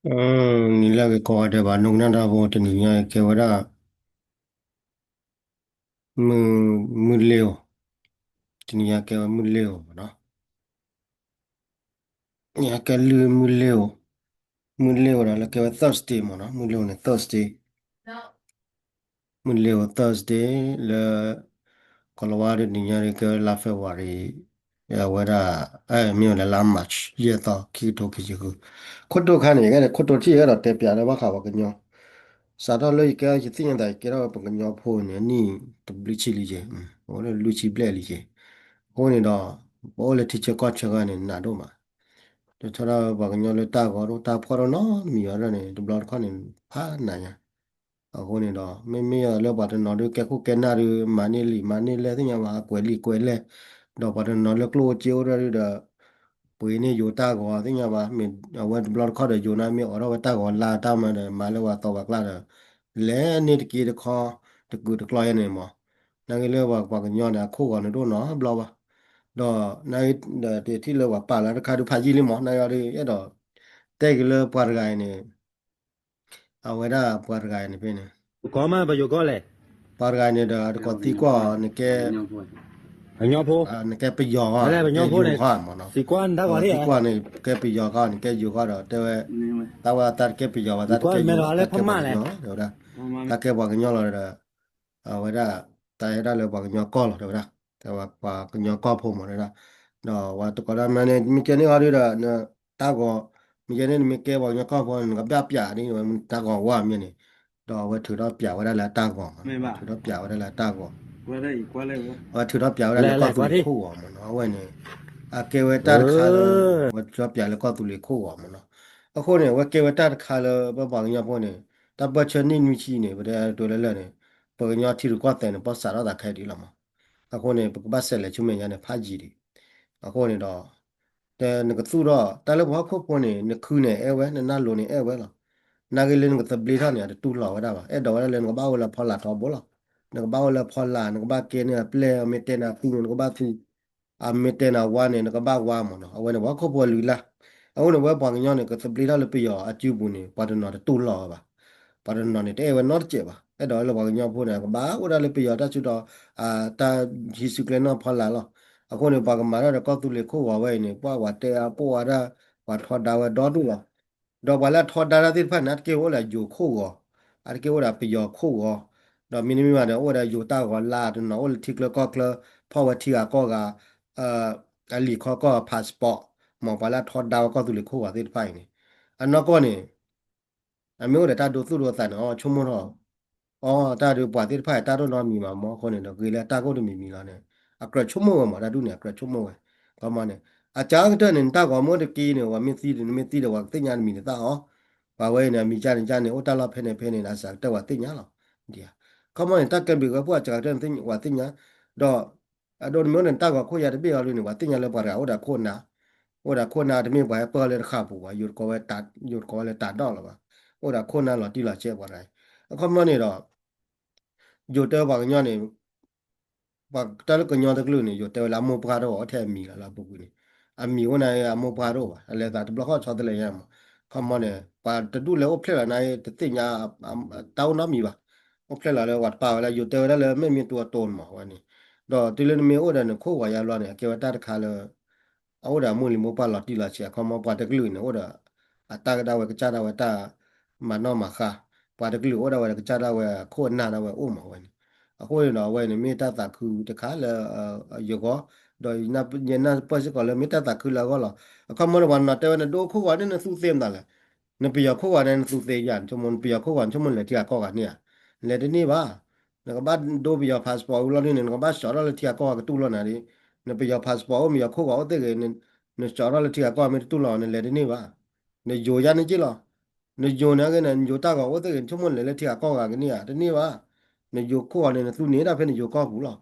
နံၤလၢအဂ့ၤကိးဂၤဒဲးဘၣ် နီၢ်ကနၣ်တၢ်ဖိ တနံၤညါကဲဝဲဒၣ် မုၢ် မုၢ်လ့ၤဧိၤ, တနံၤညါကဲဝဲမုၢ်လ့ၤဧိၤမ့ၢ်နီၤ, ညါကဲလုၢ်မုၢ်လ့ၤဧိၤ, မုၢ်လ့ၤဧိၤဒီးလၢကဲဝဲ Thursday မ့ၢ်နီၤ, မုၢ်လ့ၤဧိၤန့ၣ် Thursday မုၢ်လ့ၤဧိၤ Thursday လၢ ကီၤလၤဝါဒုးနံၤညါဒုးကဲဝဲလါ February အဝဲဒၣ် မ့ၢ်ဝဲဒၣ်လါ March ယဲၢ်သီ ခံကထိခံဆံဃု, ခိၣ်တိခါန့ၣ် ယကဲခိၣ်တိထံၣ်ယကဲဒီးတဲပၠးလၢဘၣ်ဃးပှၤကညီ, စးထီၣ်လၢယကဲယသ့ၣ်ညါသး ယကဲထီၣ်ဝဲပှၤကညီဖိန့ၣ် အနံၣ်တဘျုးဆံလံက့ၤ, အိၣ်လၢလွံၢ်ဆံဘျဲၣ်လံက့ၤ, အဃိန့ၣ်ဒီး ပအိၣ်လၢထံဆၢကီၢ်ဆၢခါန့ၣ် နးဒိၣ်မး, တထီၣ်ဒၣ်ပှၤကညီလၢတၢ်ဂီၤဒိၣ်တၢ်ဖှီၣ်ဒိၣ်နီတမံၤအီၤဒၣ်န့ၣ် တဘျီတခီၣ်န့ၣ် ဖးနးညါ အဃိန့ၣ်ဒီး မ့မ့ၢ်လၢပှၤတနီၤဒုးကဲခိၣ်ကဲနၢ်ဒုး မၤန့ၢ်လံာ်မၤန့ၢ်လဲၢ်သ့ၣ်ညါဘၣ် ကွဲးလံာ်ကွဲးလဲၢ်, ဒီးပှၤတနီၤလၢကျိၣ်အိၣ်စ့အိၣ်ဒၣ်ဒုးဒီး ပှ့ၤန့ၢ်ယိၤတၢ်ဂီၤသ့ၣ်ညါဘၣ်, အဝဲတဘျီတခီၣ်ဒီးယိၤန့ၣ်မ့ၢ်အိးထီၣ်ဝဲတၢ်ဂီၤလါတၢ်မၤဒီး မၤလၢပှၤသီပှၤကျါဒီး လဲၤန့ၢ်တက့ၢ်တခီ တကုာ်တကျီယဲန့ၣ်မး, နာ်က့လၢပှၤကညီန့ၣ် အခိၣ်ဂီၤန့ၣ်ဒိၣ်နီတဘျီဘၣ်, ဒီးနာ်က့ဒီးတထံၣ်လၢပှၤပာ်လၢတခါဒုးဖးယံာ်လံမး, နာ်က့ဒီးအဲၣ်ဒိး တဲက့ၤလၢပှၤတဂၤအံၤန့ၣ် အဝဲဒၣ်ပှၤတဂၤအံၤန့ၣ်ဖဲန့ၣ် ကီမးပယိၤကီၢ်လဲၣ်, ပှၤတဂၤအံၤန့ၣ်ဒီးတကိးသံကွၢ်အီၤ နကဲ ပှၤကညီဖိ, နကဲပယီၤဧါ, ပယီၤဧါမ့ၢ်နီၤ, သံကွၢ်န့ၣ် ကဲပယီၤဧါ နကဲယိၤဧါဒီး တဲဝဲ တၢ်ဝဲတၢ်တကဲပယီၤဘၣ် တၢ်တကဲယိၤ တၢ်ကဲပှၤကညီလီၤဒီး တၢ်ကဲပှၤကညီလီၤဒီး အဝဲဒၣ် တၢ်အဲၣ်ဒၣ်လၢပှၤကညီကီၢ်လီၤ တဲဝဲဒၣ်, တဲဝဲပှၤကညီကီၢ်ဖိမးတဲဒၣ်, ဒီးဝဲတကိးဒၣ်မ့ၢ်န့ၣ် မ့ၢ်ကဲန့ၢ်အီၤဒုးဒီး တၢ်ဂီၤ, မ့ၢ်ကဲန့ၢ်နမ့ၢ်ကဲပှၤကညီကီၢ်ဖိ နကဘၣ်ပၠးဒ်ဝဲတၢ်ဂီၤဝါမ့ၢ်န့ၣ်, ဒီးအဝဲထုးထီၣ်ပၠးဝဲဒၣ်လၢအတၢ်ဂီၤမး, ထုးထီၣ်ပၠးဝဲဒၣ်လၢတၢ်ဂီၤ, အဝဲထုးထီၣ်ပၠးဝဲဒၣ်လၢကီၢ်သူလ့ၤခိၣ်ဂီၤမးနီၤ, အဝဲန့ၣ် အကဲဝဲတၢ်တခါလၢ ဝဲထုးထီၣ်ပၠးလၢကီၢ်သူလ့ၤခိၣ်ဂီၤမးနီၤ, အဃိန့ၣ် အဝဲကဲဝဲတၢ်တခါလၢပပှၤကညီဖိန့ၣ် တၢ်ပၢၢ်ဆၢနံၣ်နွံဆံန့ၣ် ပတဲတၢ်လၢလၢာ်န့ၣ် ပှၤကညီထံရူၢ်ကီၢ်သဲးန့ၣ် ပီၣ်စးထီၣ်သးခဲဒံးလီၤမး, အဃိန့ၣ် ပကဘၣ်စဲးလဲၤဆူမဲာ်ညါန့ၣ် ဖးယံာ်ဒံး, အဃိန့ၣ်ဒီး တဲနကသူၣ်ထီၣ် တၢ်လၢပှၤဟီၣ်ခိၣ်ဖိန့ၣ် နခုန့ၣ်အဲၣ်ဝဲ နနၢ်လိၤန့ၣ်အဲၣ်ဝဲလီၤ, နာ်က့လၢနကသဘျ့ထီၣ်န့ၣ် အတတူၢ်လိာ်ဝဲဒၣ်ဘၣ်, အဲၣ်ဒိးဝဲဒၣ်လၢနကဘၣ်အိၣ်လၢဖီလာ်ထီဘိလီၤ, နကဘၣ်အိၣ်လၢဖီလာ် နကဘၣ်ကဲန့ၢ်အပျဲၢ် အမ့ၢ်တဲနၤသူန့ၣ် နကဘၣ်သူ, အမ့ၢ်တဲနၤဝါန့ၣ် နကဘၣ်ဝါမးနီၤ, အဝဲန့ၣ် ပှၤဟီၣ်ခိၣ်ဖိအလုၢ်အလၢ်, အဃိန့ၣ် ဝဲပှၤကညီန့ၣ် ကသဘျ့ထီၣ်လၢပယီၤအစုပူၤန့ၣ် ပှၤတနီၤတတူၢ်လိာ်ဝဲဘၣ်, ပှၤတနီၤန့ၣ် တအဲၣ်ဝဲနီတစဲးဘၣ်, အဲၣ်ဒိးဝဲလၢပှၤကညီဖိန့ၣ် ကဘၣ်အိၣ်ဒၣ်လၢပယီၤတၢ်စုဒီး တၢ်ဟံးစုကျဲနီၢ်ဖီလာ်လီၤ, အဃိန့ၣ် ပှၤကမၤထီၣ်ဒီးကီၢ်သူလ့ၤခိၣ်ဂီၤဝဲအံၤန့ၣ် ပှၤဝဲတဲအပိၢ်ဝဲဒၣ် ပှၤထီဒါဝဲဒီဒူၣ်လီၤ, ဒီးပှၤလၢအထီဒါတၢ်သ့ၣ်တဖၣ်န့ၣ် အတကဲအိၣ်ဒၣ်ယိၤခိၣ်ဂီၤ, အတကဲအိၣ်ဒၣ်ပယီၤခိၣ်ဂီၤ, ဒီးမ့တမ့ၢ်ဘၣ်ဒီး အိၣ်ဝဲဒၣ်ယိၤတၢ်ဂီၤလါတနီၤ အိၣ်လၢထံချၢကီၢ်ချၢ ဖီၣ်ဝဲထံဂၤကီၢ်ဂၤ အလံာ်ခီကီၢ် passport မ့ၢ်ပှၤလၢအထီဒါဝဲကီၢ်သူလ့ၤခိၣ်ဂီၤသ့ၣ်တဖၣ်အံၤန့ၣ်, အနီၢ်ကီၢ်န့ၣ် အမ့ၢ်အိၣ်ဒီးတၢ်ဒိသူၣ်ဒိသးန့ၣ် အီၤဆိကမိၣ်ထီၣ်, အီၤတၢ်ဒုးပှၤသ့ၣ်တဖၣ်အံၤ တၢ်ဒိၣ်နီတမံၤဘၣ်မး အဃိန့ၣ်ဒီး ဂ့ၤလၢတၢ်ကိၢ်တမံၤမံၤလီၤန့ၣ် အကြၢးဆိကမိၣ်ဝဲမး တၢ်ဒုးန့ၣ် အကြၢးဆိကမိၣ်ဝဲ, ခီမီန့ၣ် အစှၤကတၢၢ်န့ၣ် နတၢ်ဂီၤမ့ၢ်အိၣ်တက့ၢ်န့ၣ် ပှၤမ့ၢ်သံဒီး နမ့ၢ်သံဒီး ပှၤကသ့ၣ်ညါတမံၤတသၣ်အီၤ, ပှၤဝဲအံၤန့ၣ် အမံၤကၢ်န့ၣ်ကၢ်န့ၣ် အိၣ်တၢ်လီၢ်ဖဲန့ၣ်ဖဲန့ၣ် အစှၤကတၢၢ်ပှၤသ့ၣ်ညါလီၤ, ခီမီန့ၣ် တၢ်ကဲဘျုးကဲဖှိၣ်အစှၤကတၢၢ်န့ၣ် ပှၤသ့ၣ်ညါ, ဒီး အဒိနမ့ၢ်အိၣ်ဒီးနတၢ်ဂီၤခိၣ်ယါတဘ့ၣ်အီၤဒုးန့ၣ် ပှၤသ့ၣ်ညါလၢပှၤတဂၤအိၣ်ဒီးခိၣ်နၢ်, အိၣ်ဒီးခိၣ်နၢ်တမ့ၢ်ပှၤဟဲပၢၢ်လၢတဃာ်ပူၤဘၣ်, ယိၤတကိးဝဲ ယိၤတကိးဝဲလၢတၢ်ဒီၣ်လီၤဘၣ်, အိၣ်ဒီးခိၣ်နၢ်လီၤတံၢ်လီၤဆဲးပှၤတဂၤအံၤ, အခီမီန့ၣ်ဒီး ယိၤတဲပှၤကညီန့ၣ် ပှၤတၢ်လၢကညီတကလုာ်န့ၣ် ယိၤတဲဝဲလၢအမိၢ်ပှၢ်တအိၣ်ထဲအမံၤလီၤလၢအပူၤကွံာ်န့ၣ်, အမံၤအိၣ်န့ၣ်အမိၢ်ပှၢ်တအိၣ်ဘၣ်, အလဲၤသးတဘျီဃီဆီတလဲယါမး, ခီမီန့ၣ် ပှၤတဒူၣ်လဲၤအိၣ်ဖျဲၣ်လီၤန့ၣ် တသ့ၣ်ညါ တၢ်အိၣ်နီတမံၤဘၣ်, အိၣ်ဖျဲၣ်လီၤလၢပှၤတပာ်ဝဲလၢယိၤတဲဝဲဒၣ်လၢမ့ၢ်မ့ၢ်တူအတိၤန့ၣ်မးဝဲန့ၣ်, ဒီးတုၤလၢနမ့ၢ်အိၣ်ဒီးနခိၣ်ဂီၤယါဘျီန့ၣ် အကဲဝဲတၢ်တခါလၢ အအိၣ်ဒီးအမိၢ်လံၤမိၢ်ပှၢ်လီၤတံၢ်လီၤဆဲး အခီမီပှၤတကလုာ်န့ၣ် အိၣ်ဒီး အတၢ်ကဒါဝဲကစၢ်ဒၣ်ဝဲတၢ် မၤနီၣ်မၤဃါ, ပှၤတကလုာ်အိၣ်ဒၣ်ဝဲဒီးကစၢ်ဒၣ်ဝဲခိၣ်အနၢ်ဒၣ်ဝဲအိၣ်မးဝဲန့ၣ်, အဃိန့ၣ်ဒီးအဝဲန့ၣ်မ့ၢ်တၢ်သးခုတခါလၢ ယဂီၢ်, ဒီးယနၢ်ပၢၢ်စ့ၢ်ကီးလၢမ့ၢ်တၢ်သးခုလၢအဂီၢ်လီၤ, အခီမီန့ၣ်ပှၤနီၤတဲဝဲနဒိခိၣ်ဂီၤန့ၣ်နသူသ့မတၤလဲၣ်, နပယီၤခိၣ်ဂီၤန့ၣ်နသူသ့ယါ နဆိကမိၣ် နပယီၤခိၣ်ဂီၤနဆိကမိၣ်လဲၤထံဂၤကီၢ်ဂၤန့ၣ်ဧါ, လဲၤတန့ၢ်ဘၣ်, နကဘၣ်ဒိပယီၤ passport ဝံၤလီၤဒ်န့ၣ် နကဘၣ်စးထီၣ်လၢထံဂၤကီၢ်ဂၤကတူၢ်လိာ်နၤဒ်, နပယီၤ passport အိၣ် မ့ၢ်ယိၤခိၣ်ဂီၤအိၣ်သ့ၣ်ဂ့ၤ နစးထီၣ်လၢထံဂၤကီၢ်ဂၤမ့ၢ်တတူၢ်လိာ် နလဲၤတန့ၢ်ဘၣ်, နယိၤယါန့ၣ်က့လီၤ, နယိၤန့ၣ်က့န့ၣ် နယိၤတၢ်ဂီၤအိၣ်သ့ၣ်ဂ့ၤ နဆိကမိၣ်လဲၤလၢထံဂၤကီၢ်ဂၤကန့ၢ်ဧါ တန့ၢ်ဘၣ်, နယိၤခိၣ်ဂီၤန့ၣ် နသူန့ၢ်ဒၣ်ဖဲနယိၤကီၢ်ပူၤလီၤ,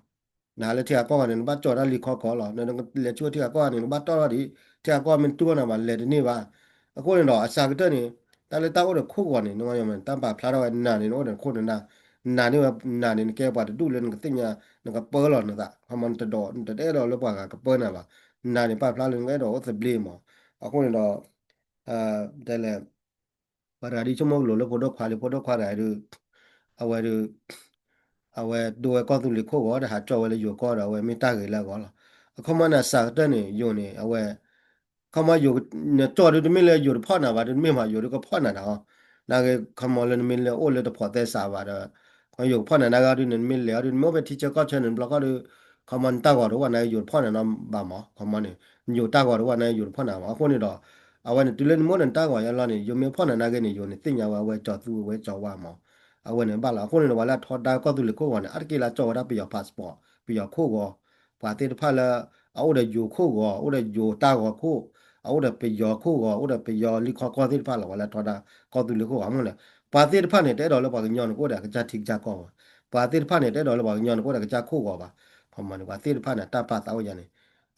နဟးလၢထံဂၤကီၢ်ဂၤန့ၣ် နဘၣ်ကၠီတၢ်လံၤခီကီလီၤ, နလဲၤဆူထံဂၤကီၢ်ဂၤန့ၣ် နကဘၣ်တီၢ်ထီၣ်ဒံး ထံဂၤကီၢ်ဂၤမ့ၢ်တတူၢ်လိာ်နၤဘၣ် လဲၤတန့ၢ်ဘၣ်, အဃိန့ၣ်ဒီး အစှၤကတၢၢ်န့ၣ် တၢ်လၢတၢ်အိၣ်ဒီးခိၣ်ဂီၤန့ၣ် နတၢ်ပာ်ဖျါထီၣ်ဝဲနၤန့ၣ် နအိၣ်ဒီးခိၣ်နၢ်, နၤန့ၣ်ဝဲနၤန့ၣ် နကဲပှၤတဒူၣ်လၢနကသ့ၣ်ညါ နကပၢလီၤနသး ခီမီ နတအဲၣ်ဒိးလၢပှၤဂၤကပၢနၤဘၣ်, နၤန့ၣ်ပာ်ဖျါလၢနကအဲၣ်ဒိးအိၣ်သဘျ့မး, အဃိန့ၣ်ဒီး တဲလဲၣ် ပှၤတဂၤဒ်ဆိကမိၣ်ကလိၤလၢဖိဒိၣ်ခွါလံ ဖိဒိၣ်ခွါတဂၤဒုး အဝဲဒုး အဝဲဒိဝဲကီၢ်သူလ့ၤခိၣ်ဂီၤဒီး ဟးကၠီၣ်ဝဲလၢယိၤကီၢ်ဒီး အဝဲမ့ၢ်တၢ်ဂ့ၤလၢအဂီၢ်လီၤ. အခီပညီန့ၣ် အစှၤကတၢၢ်န့ၣ် ယိၤန့ၣ် အဝဲ ခီပညီယိၤ နကၠီၣ်ဒုး တမ့ၢ်လၢယိၤတဖီၣ်နၤဘၣ် ဒုးတမ့ၢ်မး ယိၤဒုးကဖီၣ်နၤဒၣ်အီၤ နာ်က့ ခီပညီလၢနမ့ၢ်လဲၤအိၣ်လၢတဖိးသဲစးဘၣ်ဒီး ယိၤကဖီၣ်နၤနာ်က့ဒုး နမ့ၢ်လဲၤအီၤဒုး နမ့ၢ်အိၣ်ဖဲထံဆၢကီၢ်ဆၢန့ၣ် ဘျီခီဒုး ခီပညီနတၢ်ဂီၤတအိၣ်ဘၣ်နာ်က့ ယိၤတဖီၣ်နၤနီဘၣ်မး ခီပညီန့ၣ် နယိၤတၢ်ဂီၤတအိၣ်ဘၣ်နာ်က့ ယိၤတဖီၣ်နၤမး အဃိန့ၣ်ဒီး အဝဲန့ၣ် တုၤလၢနမ့ၢ်အိၣ်ဒီးနတၢ်ဂီၤယါလီၤန့ၣ် ယိၤမ့ၢ်ဖီၣ်နၤနာ်က့န့ၣ် ယိၤန့ၣ်သ့ၣ်ညါဝဲ အဝဲကၠီၤသူ အဝဲကၠီၤဝါမး အဝဲန့ၣ်ဘၣ်လီၤ. အဃိန့ၣ်ဒီး ပှၤလၢအထီဒါကီၢ်သူလ့ၤခိၣ်ဂီၤန့ၣ် အါတက့ၢ်လၢအကၠီၣ်ဝဲဒၣ်ပယီၤ passport ပယီၤခိၣ်ဂီၤ ပှၤသ့ၣ်တဖၣ်လၢ အအိၣ်ဒီးယိၤခိၣ်ဂီၤ အိၣ်ဒီးယိၤတၢ်ဂီၤခိၣ် အအိၣ်ဒီးပယီၤခိၣ်ဂီၤ အိၣ်ဒီးပယီၤလံခီကီၢ်သ့ၣ်တဖၣ်လီၤ ပှၤလၢအထီဒါကီၢ်သူလ့ၤခိၣ်ဂီၤမးန့ၣ် ပှၤသ့ၣ်တဖၣ်န့ၣ် တအဲၣ်ဒိးလၢပှၤကညီန့ၣ် ကအိၣ်ဒီးအကစၢ်ထံကစၢ်ကီၢ်ဘၣ်. ပှၤသ့ၣ်တဖၣ်န့ၣ် တအဲၣ်ဒိးလၢပှၤကညီန့ၣ် ကအိၣ်ဒီးအကစၢ်ခိၣ်ဂီၤဘၣ်. ခီမီန့ၣ် ပှၤသ့ၣ်တဖၣ်န့ၣ် အတၢ်ပာ်သးအိၣ်ယါန့ၣ်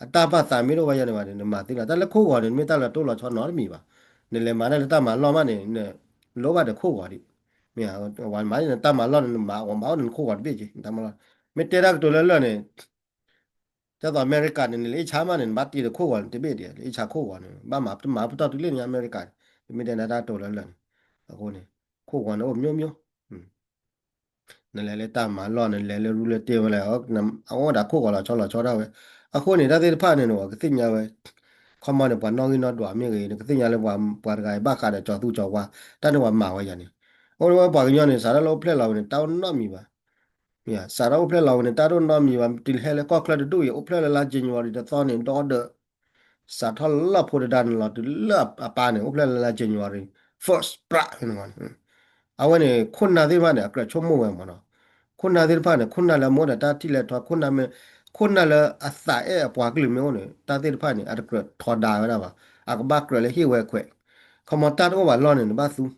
အတၢ်ပာ်သးမ့ၢ်တအိၣ်ဝဲယါန့ၣ်ဘၣ်န့ၣ် နမၤသ့လီၤ. တၢ်လၢခိၣ်ဂီၤန့ၣ် မ့ၢ်တၢ်လၢတိၢ်လီၤဆီနီတမံၤဘၣ်. နလဲၤမၤတၢ်လၢတၢ်မၤလီၢ်မးန့ၣ် နလိၣ်ဘၣ်ဒီးခိၣ်ဂီၤဒံး. မ့ၢ်ဝဲမၤန့ၣ် တၢ်မၤလီၢ်န့ၣ် နမၤအီၤမၤအိၣ်န့ၣ် နခိၣ်ဂီၤတဘ့ၣ်က့ၤ တၢ်မၤလီၢ်. မ့ၢ်တဲတၢ်ကတိၤလၢလၢာ်န့ၣ် ဒ်သိးအမဲရကၤန့ၣ် နလဲၤအ့ၣ်ဆါမးန့ၣ် နဘၣ်တ့ဒီးခိၣ်ဂီၤန့ၣ်တဘ့ၣ်ဒံး လၢအ့ၣ်ဆါခိၣ်ဂီၤန့ၣ် ဘၣ်မၤတမၤပတီၢ်တုၤလၢန့ၣ် အမဲရကၤန့ၣ် ပမ့ၢ်တဲနၤတၢ်ကတိၤလၢလၢာ်န့ၣ် အဃိန့ၣ် ခိၣ်ဂီၤန့ၣ်အိၣ်မျိုးမျိုး နလဲၤလၢတၢ်မၤလီၢ် နလဲၤလၢရူလၢတ့ဝဲလဲၣ် အအိၣ်ဒၣ်ခိၣ်ဂီၤလီၤဆီလီၤဆီဒၣ်ဝဲ. အဃိန့ၣ် တၢ်သ့ၣ်တဖၣ်န့ၣ် နကသ့ၣ်ညါဝဲ ခီမီန့ၣ် ပှၤနီၣ်ဂံၢ်နီၣ်ဒွးမ့ၢ်ဂ့ၤ နကသ့ၣ်ညါလၢပှၤတဂၤအံၤ ဘၣ်ဃးဒီးကၠီၤသူကၠီၤဝါ တၢ်န့ၣ်ပှၤမၤဝဲယါန့ၣ် အိၣ်ဝဲပှၤကညီန့ၣ် စးထီၣ်လၢအိၣ်ဖျဲၣ်လီၤဝဲန့ၣ် တၢ်အိၣ်နီတမံၤဘၣ်. စးထီၣ်အိၣ်ဖျဲၣ်လီၤဝဲန့ၣ် တၢ်တအိၣ်နီတမံၤဘၣ် တုၤဟဲလၢကီၢ်ချၢတဒူၣ်အံၤ အိၣ်ဖျဲၣ်လၢလါ January တသီန့ၣ် ဒီဒီး စးထီၣ်လၢဖိတဒါန့ၣ်လီၤ တုၤလၢအပၢ်န့ၣ် အိၣ်ဖျဲၣ်လၢလါ January first ပြးန့ၣ် အဝဲန့ၣ် ခိၣ်နၢ်သ့ၣ်တဖၣ်န့ၣ် အကြၢးဆိကမိၣ်ဝဲမးနီၤ. ခိၣ်နၢ်သ့ၣ်တဖၣ်န့ၣ် ခိၣ်နၢ်လၢအမိၣ်ဒီးတၢ်ထံၣ်လဲၤထီ ခိၣ်နၢ်မ့ၢ် ခိၣ်နၢ်လၢအသးအဲၣ်အပှၤကလုာ်မ့ၢ်အိၣ်န့ၣ် တၢ်သ့ၣ်တဖၣ်န့ၣ် အတကြၢးထီဒါဝဲဒၣ်ဘၣ်. အကဘၣ်ကြၢးလၢဟ့ၣ်ဝဲခွဲး ခီမီတၢ်တအိၣ်ဘၣ်လီၢ်န့ၣ် နဘၣ်သူ ကီ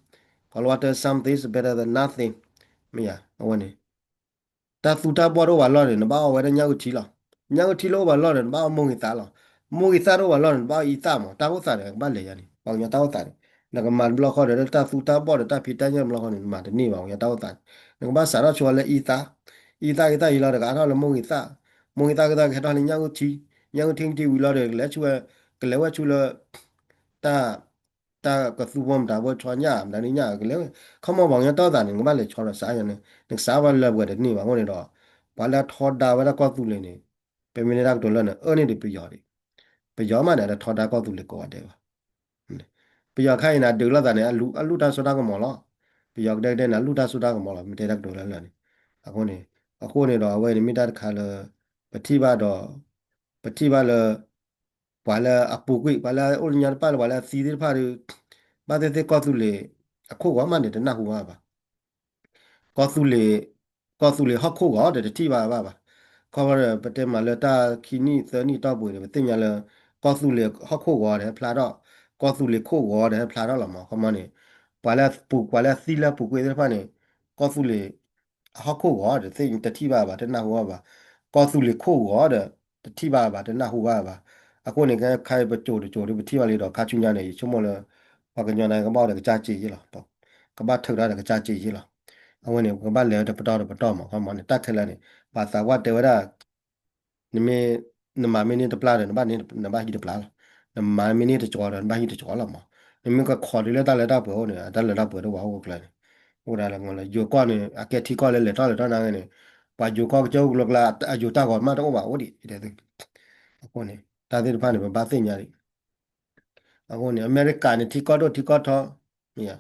ၤလၤဝါတဲ something is better than nothing မ့ၢ်ယါ အဝဲန့ၣ် တၢ်သူတၢ်ဘီၣ်တအိၣ်ဘၣ်လီၢ်န့ၣ် နဘၣ်အီဝဲဒၣ်ညၣ်အုၣ်ထံလီၤ. ညၣ်အုၣ်ထံလၢအိၣ်ဘၣ်လီၢ်န့ၣ် နဘၣ်အီမိၢ်ဂံၢ်သးလီၤ. မိၢ်ဂံၢ်သးတအိၣ်ဘၣ်လီၢ်န့ၣ် နဘၣ်အီအံသၣ်မး တၢ်အိၣ်သးန့ၣ် ကဘၣ်လဲၤယါန့ၣ် ပှၤကညီတၢ်အိၣ်သးန့ၣ် နကမၤတဘျီဃီဒီး တၢ်သူတၢ်ဘီၣ်ဒီးတၢ်ဖံးတၢ်ညၣ်တဘျီဃီန့ၣ် နမၤတန့ၢ်ဘၣ် ပှၤကညီတၢ်အိၣ်သးန့ၣ် နကဘၣ်စးထီၣ်ဆိဝဲလၢအံသၣ် အံသၣ်အံသၣ်အံလီၤဒီး ကအါထီၣ်လၢမိၢ်ဂံၢ်သၣ် မိၢ်ဂံၢ်သၣ်ကသၣ်ကဟဲထီၣ်လၢညၣ်အုၣ်ထံ ညၣ်အုၣ်ထံကထံဝံၤလီၤဒီး ကလဲၤဆူဝဲ ကလဲၤဝဲဆူလၢ တၢ် တၢ်ကသူဖိမတၤဖိဆီညၣ် မတၤဒုညၣ်ကလဲၤဝဲ ခီမီပှၤကညီတၢ်အိၣ်သးန့ၣ် နကဘၣ်လဲၤဆီဒီးစးယါန့ၣ် နကစးဘၣ်လၢပှဲၤတန့ၢ်ဘၣ်အဃိန့ၣ်ဒီး ပှၤလၢအထီဒါဝဲဒၣ်ကီၢ်သူလ့ၤန့ၣ် ပမ့ၢ်န့ၢ်တၢ်ကတိၤလၢန့ၣ် အၢန့ၢ်ဒံးပယီၤဒံး ပယီၤမးန့ၣ် အတထီဒါကီၢ်သူလ့ၤကိးဂၤဒဲးဘၣ် ပယီၤခါအံၤန့ၣ် အဒုးလိာ်သးန့ၣ် အလူၢ်တၢ်စိတၢ်ကမီၤလီၤ. ပယီၤကဒဲကဒဲန့ၣ် အလူၢ်တၢ်စိတၢ်ကမီၤလီၤ မ့ၢ်တဲတၢ်ကတိၤလၢလၢာ်န့ၣ် အဃိန့ၣ် အဃိန့ၣ်ဒီး အဝဲန့ၣ်မ့ၢ်တၢ်တခါလၢ ပထံၣ်ဘၣ်ဒီး ပထံၣ်ဘၣ်လၢ ပှၤလၢအပူၤကွံာ် ပှၤလၢအအိၣ်လၢညါတဖၣ်လၢပှၤလၢအသံသ့ၣ်တဖၣ်ဒီး ဘၣ်သ့ၣ်သ့ၣ်ကီၢ်သူလ့ၤ အခိၣ်ဂီၤမးန့ၣ် တနၢ်ဟူဘၣ်ဘၣ် ကီၢ်သူလ့ၤ ကီၢ်သူလ့ၤဟီၣ်ခိၣ်ဂီၤဒီးတထံၣ်ဘၣ်ဘၣ်ဘၣ်. ခီဖျိဒီးပတဲမးလၢတၢ်ခံနံၣ်သၢနံၣ်တီၢ်ပူၤန့ၣ် ပသ့ၣ်ညါလၢ ကီၢ်သူလ့ၤဟီၣ်ခိၣ်ဂီၤဒီးဟဲဖျါထီၣ် ကီၢ်သူလ့ၤခိၣ်ဂီၤဒီးဟဲဖျါထီၣ်လီၤမး ခီမီန့ၣ် ပှၤလၢပူၤ ပှၤလၢအသံလၢအပူၤကွံာ်သ့ၣ်တဖၣ်န့ၣ် ကီၢ်သူလ့ၤ အဟီၣ်ခိၣ်ဂီၤဒီးသ့ၣ်တထံၣ်ဘၣ်ဘၣ် တနၢ်ဟူဘၣ်ဘၣ်. ကီၢ်သူလ့ၤခိၣ်ဂီၤဒီး တထံၣ်ဘၣ်ဘၣ် တနၢ်ဟူဘၣ်ဘၣ်. အဃိန့ၣ် ခဲခါအံၤပကိၤတကိၤဒီး ပထံၣ်ဘၣ်လံဒီး ခါဆူညါန့ၣ် ယဆိကမိၣ်လၢ ပှၤကညီန့ၣ်ကဘၣ်အိၣ်ဒီးကစၢ်စ့ယ့ၢ်လီၤ. ကဘၣ်ထုးထီၣ်ဒီးကစၢ်စ့ယ့ၢ်လီၤ. အဝဲန့ၣ် ပကဘၣ်လဲၤဝဲတပတီၢ်တပတီၢ်မး ခီမီန့ၣ် တၢ်ခဲလၢာ်န့ၣ် ပှၤသးပှၢ်တဲဝဲဒၣ် နမ့ၢ် နမၤမ့ၢ်န့ၢ်တပျၢ်ဒီး နဘၣ်န့ၣ် နဘၣ်ဟံၣ်တပျၢ်လီၤ. နမၤမ့ၢ်န့ၢ်တကီဒီး နဘၣ်ဟံၣ်တကီလီၤမး. နမ့ၢ်ကခိးတုၤလၢတၢ်လၢတၢ်ပှဲၤအိၣ်န့ၣ် တၢ်လၢတၢ်ပှဲၤတအိၣ်ဘၣ်အိၣ်ကျၢၤန့ၣ် အိၣ်ဒၣ်လၢမ့ၢ်လၢယိၤကီၢ်န့ၣ် အကဲထံကီၢ်လၢလဲၤထီၣ်လဲၤထီၣ်နာ်က့န့ၣ် ပှၤယိၤကီၢ်ကစၢၢ်အိၣ်ကျိၤကျါ အယိၤတၢ်ဂီၤမးတအိၣ်ဘၣ်အိၣ်ဒံး တဲသု အဃိန့ၣ် တၢ်သ့ၣ်တဖၣ်န့ၣ် ပဘၣ်သ့ၣ်ညါဒံး အဃိန့ၣ် အမဲရကၤန့ၣ် ထံကီၢ်ဒိၣ်ထံကီၢ်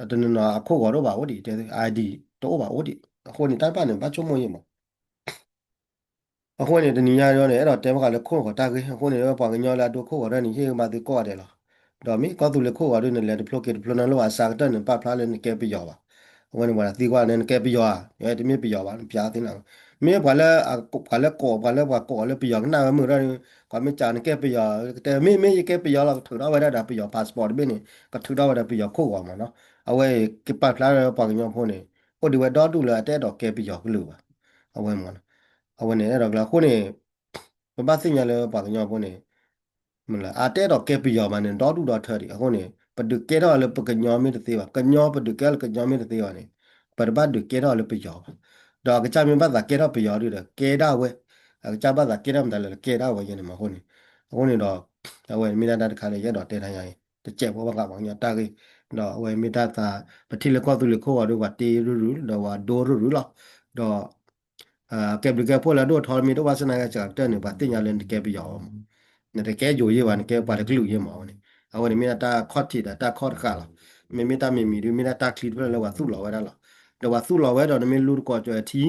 ထီ တနီၤနီၤအခိၣ်ဂီၤတအိၣ်ဘၣ်အိၣ်ဒံး တဲသု ID တအိၣ်ဘၣ်အိၣ်ဒံး အဃိန့ၣ် တၢ်တဖၣ်န့ၣ် ဘၣ်ဆိကမိၣ်ယံာ်မး အဃိန့ၣ် တနံၤညါန့ၣ် အဲၣ်ဒိးတဲဘၣ်ဃးလၢခိၣ်ဂီၤတၢ်ဂ့ၢ် အဃိန့ၣ် ပှၤကညီလၢအဒိခိၣ်ဂီၤတၢ်န့ၣ် ဟ့ၣ်ဂံၢ်ဘါသုကိးဂၤဒဲးလီၤ. ဒီးမ့ၢ်ကီၢ်သူလ့ၤခိၣ်ဂီၤဒုး နလဲၤတဖျိက့ၤတဖျိနီၤ လၢပှၤအစှၤကတၢၢ်န့ၣ် ပာ်ဖျါလၢနကဲပယီၤဘၣ်. အဝဲန့ၣ် ပှၤသံကွၢ်န့ၣ် နကဲပယီၤဧါ ယဲတမ့ၢ်ပယီၤဘၣ် နပျးသ့နီၤ မ့ၢ်ပှၤလၢ ပှၤလၢကိး ပှၤလၢပှၤကိးလၢပယီၤကနၣ်ဝဲမုာ်ထီၣ်ဒီး ကွၢ်မ့ၢ်ကးနကဲပယီၤ ကတဲမ့ၢ် မ့ၢ်ယကဲပယီၤလီၤ ကထုးထီၣ်ဝဲဒၣ်ဒီးပယီၤ passport တဘ့ၣ်န့ၣ် ကထုးထီၣ်ဝဲဒီးပယီၤခိၣ်ဂီၤမးနီၤ အဝဲအံၤ ကပာ်ဖျါလၢပှၤကညီဖိန့ၣ် အိၣ်ဒံးဝဲဒီဒူၣ်လၢအတအဲၣ်ဒိးကဲပယီၤကလုာ်ဘၣ်. အဝဲမးနီၤ အဝဲန့ၣ် အဲၣ်ဒိးကျါ အဃိန့ၣ် ပဘၣ်သ့ၣ်ညါလၢပှၤကညီဖိန့ၣ် မ့ၢ်လၢအတအဲၣ်ဒိးကဲပယီၤဘၣ်န့ၣ် ဒီဒူၣ်ဒီထၢဒံး အဃိန့ၣ် ပဒုးကဲထီၣ်လၢပကညီမ့ၢ်တသ့ဘၣ် ကညီပဒုးကဲလၢကညီမ့ၢ်တသ့ဘၣ်န့ၣ် ပတဘၣ်ဒုးကဲထီၣ်လၢပယီၤဘၣ်. ဒီးအကစၢ်မ့ၢ်ဘၣ်သးကဲထီၣ်ပယီၤဒုးဒီး ကဲဒၣ်ဝဲ အကစၢ်ဘၣ်သးကဲထီၣ်မတၤလဲၣ် ကဲဒၣ်ဝဲယဲန့ၣ်မးအဃိန့ၣ် အဃိန့ၣ်ဒီး အဝဲမ့ၢ်ဒၣ်တၢ်တခါလၢယအဲၣ်ဒိးတဲတၢ်ညါအံၤ တစဲးဖိဘၣ်ဃးပှၤကညီတၢ်ဂ့ၢ် ဒီးအဝဲမ့ၢ်တၢ်သး ပထံၣ်လၢကီၢ်သူလ့ၤခိၣ်ဂီၤဒီး ပှၤတ့ရုၢ်ရုၢ် ဒီးပှၤဒိရုၢ်ရုၢ်လီၤ. ဒီး ကဲဘျုးကဲဖှိၣ်လၢအဒိၣ်အထီမ့ၢ်တအိၣ်ဘၣ်ဆၣ်နာ်က့ စှၤကတၢၢ်န့ၣ် ပှၤသ့ၣ်ညါလၢနကဲပယီၤမး, နတကဲယိၤယ့ၢ်ဘၣ် နကဲပှၤတကလုာ်ယ့ၢ်မးဝဲန့ၣ်. အဝဲန့ၣ်မ့ၢ်ဒၣ်တၢ်ခီၣ်ထံးဒီးတၢ်ခီၣ်တဃာ်လီၤ. မ့မ့ၢ်တၢ်မံၤမံၤဒုး မ့ၢ်ဒၣ်တၢ်ချံတဖျၢၣ်လၢပှၤသူၣ်လီၤဝဲဒၣ်လီၤ. ဒီးပှၤသူၣ်လီၤဝဲဒီး နမ့ၢ်လူတကိးကၠီၤထံ,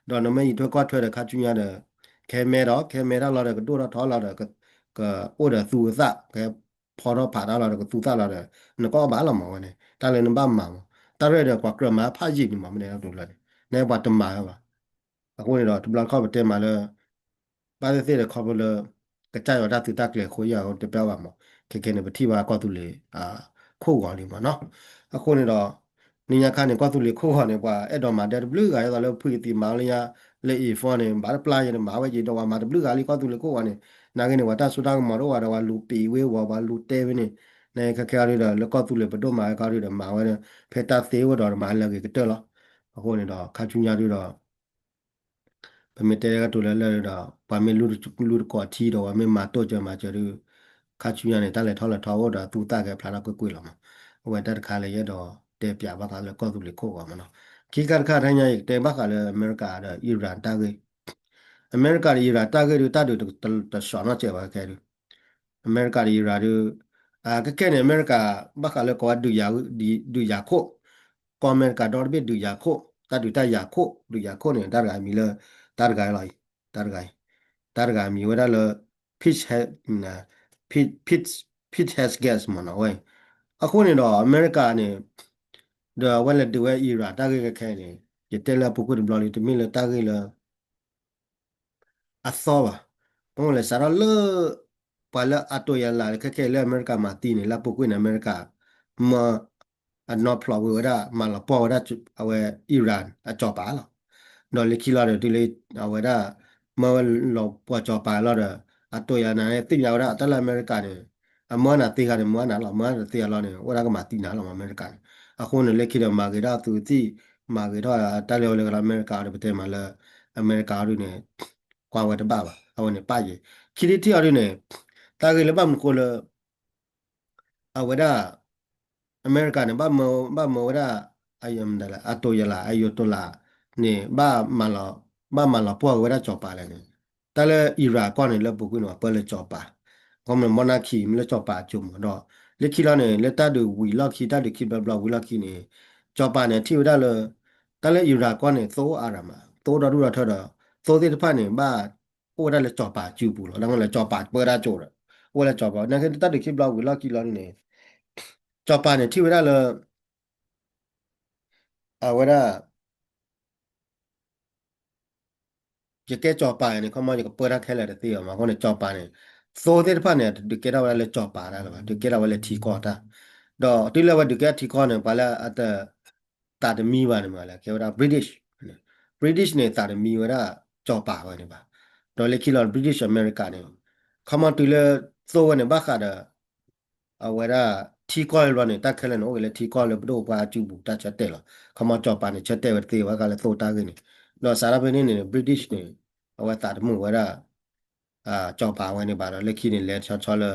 ဒီးနမ့ၢ်အံးထွဲကွၢ်ထွဲဒီး ခါဆူညါဒီး ကဟဲမဲဒီး ကဟဲမဲတၢ်လီၤဒီး ကဒိၣ်ထီၣ်ထီလီၤဒီး ကအိၣ်ဒီးသူကသၣ် ကဟဲဖီထီၣ်ဖးတၢ်လီၤဒီး ကသူသၣ်လီၤဒီး နကအီၣ်ဘၣ်လီၤမးဝဲန့ၣ် တၢ်လၢနဘၣ်မၤမး. တၢ်ရဲၣ်ဒီးပှၤကြၢးမၤဖးယံာ်န့ၣ်မး မ့ၢ်န့ၣ်လီၤန့ၣ် နပှၤတမၤဝဲဘၣ်. အဃိန့ၣ်ဒီး တဘျီတခီၣ်ပတဲမးလၢ ဘၣ်သ့ၣ်သ့ၣ်ဒီးခီဖျိလၢ ကစၢ်ယွၤတၢ်သုးတၢ်ကျဲၤအဃိ ယၤတပျၢ်ဘၣ်မး, ခဲခဲန့ၣ် ပထံၣ်ဘၣ်ကီၢ်သူလ့ၤ ခိၣ်ဂီၤလံမးနီၤ. အဃိန့ၣ်ဒီး နညါခါန့ၣ် ကီၢ်သူလ့ၤခိၣ်ဂီၤန့ၣ် ပှၤအဲၣ်ဒိးမၤဒၢတဘျုးဂၤ ဒ်သိးလၢဖုယသံးမၤလၢညါ လၢ A four န့ၣ် ဘၣ်တပျၢ်ယဲန့ၣ် မၤဝဲယံၤဒီး ပှၤမၤတဘျုးဂၤလံ ကီၢ်သူလ့ၤခိၣ်ဂီၤန့ၣ် နာ်က့န့ၣ် ပှၤတၢ်စိတၢ်ကမီၤတအိၣ်ဘၣ်ဒီး ပှၤလူၤပံးဝ့ၤဝီၤ ပှၤလူၤတဲဝဲန့ၣ် နခဲခဲအံၤဒီး လၢကီၢ်သူလ့ၤပဒိၣ်မၤဝဲခါဒုဒီး မၤဝဲဒီး ဖဲတၢ်သ့ဝဲဒီး မၤလၢအဂ့ၤကတၢၢ်လီၤ. အဃိန့ၣ်ဒီး ခါဆူညါဒုဒီး ပမ့ၢ်တဲကတိၤလၢလၢဒီး ပှၤမ့ၢ်လူတကိးထံဒီး ပှၤမ့ၢ်မၤတိၢ်စၢၤမၤစၢၤဒု ခါဆူညါန့ၣ် တၢ်လဲၤထီၣ်လဲၤထီအိၣ်ဒီး သူၣ်သၣ်ကဲဖျါထီၣ်ကွ့ၢ်ကွ့ၢ်လီၤမး. အဝဲတၢ်တခါလၢယအဲၣ်ဒိးတဲပၠးဘၣ်ဃးလၢကီၢ်သူလ့ၤခိၣ်ဂီၤမးနီၤ. ခံခါတခါတခါညါ ယကတဲဘၣ်ဃးလၢအမဲရကၤဒီး Iran တၢ်ဂ့ၢ် အမဲရကၤဒီး Iran တၢ်ဂ့ၢ်ဒု တၢ်ဒုးတစီးနီတစဲးဘၣ်ခဲဒု အမဲရကၤဒီး Iran ဒု ကဲကဲန့ၣ် အမဲရကၤ ဘၣ်ဃးလၢကိးဝဲ ဒုးယၤခိၣ်, ကီၢ်အမဲရကၤဒီတဘ့ၣ်ဒုးယၤခိၣ်, တၢ်ဒုးတၢ်ယၤခိၣ် ဒုးယၤခိၣ်န့ၣ် တၢ်တဂၤအမံၤလၢ တၢ်တဂၤလီၤအံၤ တၢ်တဂၤအံၤ တၢ်တဂၤအမံၤဝဲဒၣ်လၢ Pete Hegseth မ့ၢ်နီၤဝဲ. အဃိန့ၣ်ဒီး အမဲရကၤန့ၣ် ဒီးအဝဲလဲၤဒုးဝဲ Iran တၢ်ဂ့ၢ်ခဲခဲန့ၣ် ယတဲလၢအပူၤကွံာ်တဘျီလံ တမ့ၢ်လၢတၢ်ဂ့ၢ်လၢ အသီဘၣ်. ဘၣ်မနုၤလဲၣ် စးထီၣ်လၢ ပှၤလၢအတိာ်ယၤလးခဲခဲလၢအမဲရကၤမၤသံန့ၣ် လၢအပူၤကွံာ်န့ၣ် အမဲရကၤ မၢ အနီၢ်ဖျိးဝံၤဝဲဒၣ် မၤလီၤပှီၢ်ဝဲဒၣ် အဝဲ Iran အစီၤပၤလီၤ. ဒီးလၢခံလီၤဒီး တုၤလၢ အဝဲဒၣ် မၢဝဲလီၤပှီၢ်စီၤပၤလီၤဒီး အတိာ်ယၤနၤသ့ၣ်ညါဝဲဒၣ် တၢ်လၢအမဲရကၤန့ၣ် အမၢနၤသ့ဂၤန့ၣ် မၢနၤလီၤ မၢနၤတသ့ဂၤလီၤန့ၣ် အိၣ်ဒၣ်ကမၤသံနၤလီၤ အမဲရကၤန့ၣ်. အဃိန့ၣ် လၢခံဒီးမၤဂ့ၤထီၣ်အသုးသံၣ် မၤဂ့ၤထီၣ်တၢ်လၢအဝဲလၢကဒီးအမဲရကၤဒီး ပတဲမးလၢ အမဲရကၤအီၤဒုန့ၣ် ကွၢ်ဝဲတဘၣ်ဘၣ် အဝဲန့ၣ်ပၣ်ယဲၤ. ခံထံၣ်တထံၣ်အီၤဒုန့ၣ် တၢ်ဂ့ၢ်လၢဘၣ်မနုၤဃိလၢ အဝဲဒၣ် အမဲရကၤန့ၣ် ဘၣ်မၢဝဲဒၣ် အယံၤမတၤလဲၣ် အတိာ်ယၤလး Ayatollah န့ၣ် ဘၣ်မၤလီၤပှီၢ်က့ၤဝဲဒၣ်စီၤပၤလဲၣ်န့ၣ် တၢ်လၢ Iran ကီၢ်န့ၣ် လၢပူၤကွံာ်န့ၣ် ပၢလၢစီၤပၤ ကီမ့ၢ် monarchy မ့ၢ်လၢစီၤပၤအစိၤမးဒီး လၢခံလီၤန့ၣ် လၢတၢ်ဒုးဝံၤလီၢ်ခံ တၢ်ဒုးခံဘျီဘျီဝံၤလီၢ်ခံန့ၣ် စီၤပၤန့ၣ်ထံၣ်ဝဲဒၣ်လၢ တၢ်လၢ Iran ကီၢ်န့ၣ် သိအါရၤမး သိဒီဒူၣ်ဒီထၢဒီး သိသ့ၣ်တဖၣ်န့ၣ် ဘၣ်အိၣ်ဝဲဒၣ်လၢစီၤပၤစုပူၤလီၤ ဒ်မ့ၢ်လၢစီၤပၤပၢတၢ်ကၠိဒီး အိၣ်ဝဲလၢစီၤပၤ နာ်က့တၢ်ဒုးခံဘျီဝံၤလီၢ်ခံလီၤန့ၣ် စီၤပၤန့ၣ်ထံၣ်ဝဲဒၣ်လၢ အဝဲဒၣ် ယကဲစီၤပၤန့ၣ် ခီမီ ယကပၢတၢ်ခဲလၢာ်တသ့ဘၣ်မး အဃိန့ၣ် စီၤပၤန့ၣ် သိသ့ၣ်တဖၣ်န့ၣ် တဒုးကဲထီၣ်ဝဲဒၣ်လၢစီၤပၤတၢ်လၢၤဘၣ် ဒုးကဲထီၣ်ဝဲလၢထံကီၢ်တၢ် ဒီးတုၤလၢအဝဲဒုးကဲထီၣ်ထံကီၢ်န့ၣ် ပှၤလၢအတ သးတမံဘၣ်န့ၣ်မးလဲၣ် ကဲဝဲဒၣ် British British န့ၣ် သးတမံဝဲဒၣ်စီၤပၤဝဲန့ၣ်ဘၣ် ဒီးလၢခံလီၤ British America န့ၣ် ခီမီတုၤလၢသိဝဲန့ၣ် ဘၣ်ဃးဒီး အဝဲဒၣ် ထံကီၢ်လီၤန့ၣ် တၢ်ခဲလၢာ်န့ၣ် အိၣ်ဂ့ၤလၢထံကီၢ်လၢပဒိၣ်ပှၤအစုပူၤတၢ်ဆၢတဲာ်လီၤ ခီမီစီၤပၤန့ၣ် ဆၢတဲာ်ဝဲတသ့ဝဲဃာ်လၢသိတၢ်ဂ့ၢ်န့ၣ် ဒီးစးထီၣ်ဖဲန့ၣ်န့ၣ် British န့ၣ် အဝဲသးတမုာ်ဝဲဒၣ် စီၤပၤဝဲန့ၣ်ဘၣ်ဒီး လၢခံန့ၣ် လဲၤဆီဆီလၢ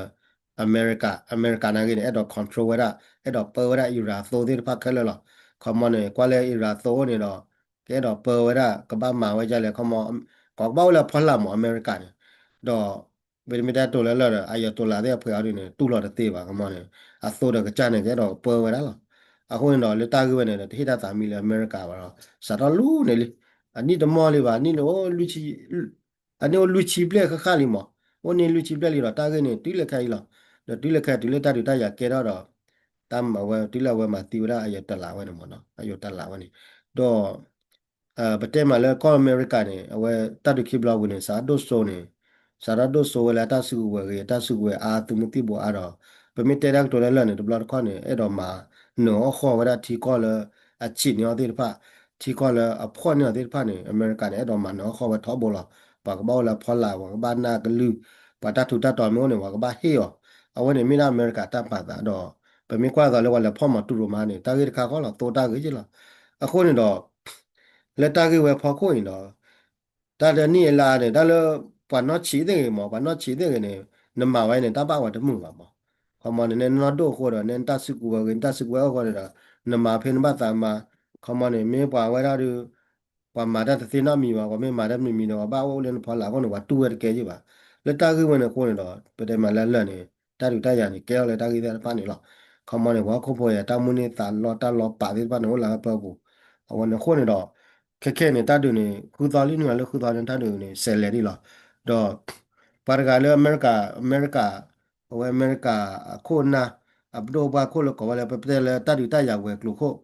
အမဲရကၤ အမဲရကၤနာ်ဂ့ၤန့ၣ် အဲၣ်ဒိး control ဝဲဒၣ် အဲၣ်ဒိးပၢဝဲဒၣ် Iran သိသ့ၣ်တဖၣ်ခဲလၢာ်လီၤ ခီမီန့ၣ် ကွၢ်လၢ Iran သိအိၣ်န့ၣ်ဒီး ကအဲၣ်ဒိးပၢဝဲဒၣ် ကဘၣ်မၤဝဲဒ်လဲၣ် ခီမီ ကဘၣ်အိၣ်လၢအဖီလာ်မး အမဲရကၤန့ၣ် ဒီး မ့တမ့ၢ်တၢ်တိာ်လၢလၢာ်ဒီး Ayatollah သ့ၣ်အဖှဲးအီၤဒုန့ၣ် တူၢ်လိာ်တသ့ဘၣ် ခီမီန့ၣ် အသိဒီးကစၢ်န့ၣ် ကအဲၣ်ဒိးပၢဝဲဒၣ်လီၤ အဃိန့ၣ်ဒီး လၢတၢ်ဂ့ၢ်ဝဲန့ၣ်ဒီး တဟ့ၣ်တၢ်သးမံလၢအမဲရကၤဘၣ်ဒီး စးထီၣ်လူၤန့ၣ်လံ အနံၣ်တမီၢ်လံဘၣ် အနံၣ်န့ၣ် အနံၣ်အိၣ်လွံၢ်ဆံဘျဲၣ်ဃၣ်ဃၣ်လံမး အိၣ်န့ၢ်လွံၢ်ဆံဘျဲၣ်လံဒီး တၢ်ဂ့ၢ်န့ၣ် တုၤလၢခဲအံၤလီၤ ဒီးတုၤလၢခဲတုၤလၢတၢ်ဒုးတၢ်ယၤကဲထီၣ်ဒီး တၢ်မၤဝဲ တုၤလၢအဝဲမၤသံဝဲဒၣ် Ayatollah ဝဲန့ၣ်မးနီၤ Ayatollah ဝဲန့ၣ် ဒီး ပတဲမးလၢကီၢ်အမဲရကၤန့ၣ် အဝဲတၢ်ဒုးခံဘျီဝံၤန့ၣ် စးဒိၣ်စိန့ၣ် စးထီၣ်ဒိၣ်စိဝဲလၢအတၢ်စုကဝဲၤဂ့ၤ အတၢ်စုကဝဲၤအါ သုးမုၢ်သံၣ်ဘိအါဒီး ပမ့ၢ်တဲတၢ်ကတိၤလၢလၢာ်န့ၣ် တဘျီတခီၣ်န့ၣ် အဲၣ်ဒိးမၤနၢၤအီၣ်ဃီၣ်ဝဲဒၣ်ထံကီၢ်လၢအဆံးန့ၢ်အီၤသ့ၣ်တဖၣ် ထံကီၢ်လၢအဖှီၣ်န့ၢ်အီၤသ့ၣ်တဖၣ်န့ၣ် အမဲရကၤန့ၣ် အဲၣ်ဒိးမၤနၢၤအီၣ်ဃီၣ်ဝဲထီဘိလီၤ. ပှၤကဘၣ်အိၣ်လၢအဖီလာ် ပှၤကဘၣ်နၢ်ကလုၢ် ပှၤတၢ်ထူးတၢ်တီၤမ့ၢ်အိၣ်န့ၣ် ပှၤကဘၣ်ဟ့ၣ်အီၤ အဝဲန့ၣ်မ့ၢ်ဒၣ်အမဲရကၤတၢ်ပာ်သးဒီး ပမ့ၢ်ကွၢ်သိးလၢပှၤလဲၤဖီၣ်မီၤတူၢ်ရိၤမးန့ၣ် တၢ်ဂ့ၢ်တခါဃီလီၤ သိတၢ်ဂ့ၢ်က့လီၤ. အဃိန့ၣ်ဒီး လၢတၢ်ဂ့ၢ်ဝဲဖီခိၣ်အံၤဒီး တၢ်တနံၣ်အလါန့ၣ် တၢ်လၢပှၤနီၢ်ဆံးသ့ၣ်ဂ့ၤမး ပှၤနီၢ်ဆံးသ့ၣ်ဂ့ၤန့ၣ် နမၤဝဲန့ၣ် တၢ်ဘၣ်ဝဲတမုာ်ဘၣ်မး. ခီ ခီမီန့ၣ် နဲနနီၢ်ဒိၣ်အဃိဒီး နဲနတၢ်စုကဝဲၤဂ့ၤ နတၢ်စုကဝဲၤအိၣ်အဃိန့ၣ်ဒီး နမၤဖဲနဘၣ်သးမၤ, ခီမီန့ၣ် မ့ၢ်ပှၤဝဲဒၣ်ဒီး ပှၤမၤတၢ်တသ့နီတမံၤဘၣ်, ပှၤမ့ၢ်မၤတၢ်တမံၤမံၤဒီး ပှၤဘၣ်အိၣ်လၢနဖီလာ်အဃိန့ၣ် ပှၤတူၢ်ဝဲတကဲယံၢ်ဘၣ်. လၢတၢ်ဂ့ၢ်ဝဲန့ၣ်အဃိန့ၣ်ဒီး ပတဲမၤလၢလၢာ်န့ၣ် တၢ်ဒုးတၢ်ယၤန့ၣ် ကဲထီၣ်လၢတၢ်ဂ့ၢ်သ့ၣ်တဖၣ်န့ၣ်လီၤ. ခီမီန့ၣ် ပှၤဟီၣ်ခိၣ်ဖိယဲ တၢ်မူန့ၢ်သးလီ တၢ်လီၤပာ်သ့ၣ်တဖၣ်န့ၣ် အိၣ်လၢဟၢဖၢပူၤ, အဝဲန့ၣ်အဃိန့ၣ်ဒီး ခဲခဲအံၤန့ၣ် တၢ်ဒုးန့ၣ် ဃုသီလံ နုာ်လီၤလၢဃုသီန့ၣ် တၢ်ဒုးန့ၣ် စဲးလဲၤဒံးလီၤ. ဒီး ပှၤတဂၤလၢအမဲရကၤ, အမဲရကၤ, အဝဲအမဲရကၤအခိၣ်အနၢ်, အပဒိၣ်ပှၢ်ခိၣ်လၢကိးဝဲလၢ ပတဲလၢတၢ်ဒုးတၢ်ယၤဝဲၤကျိၤခိၣ်,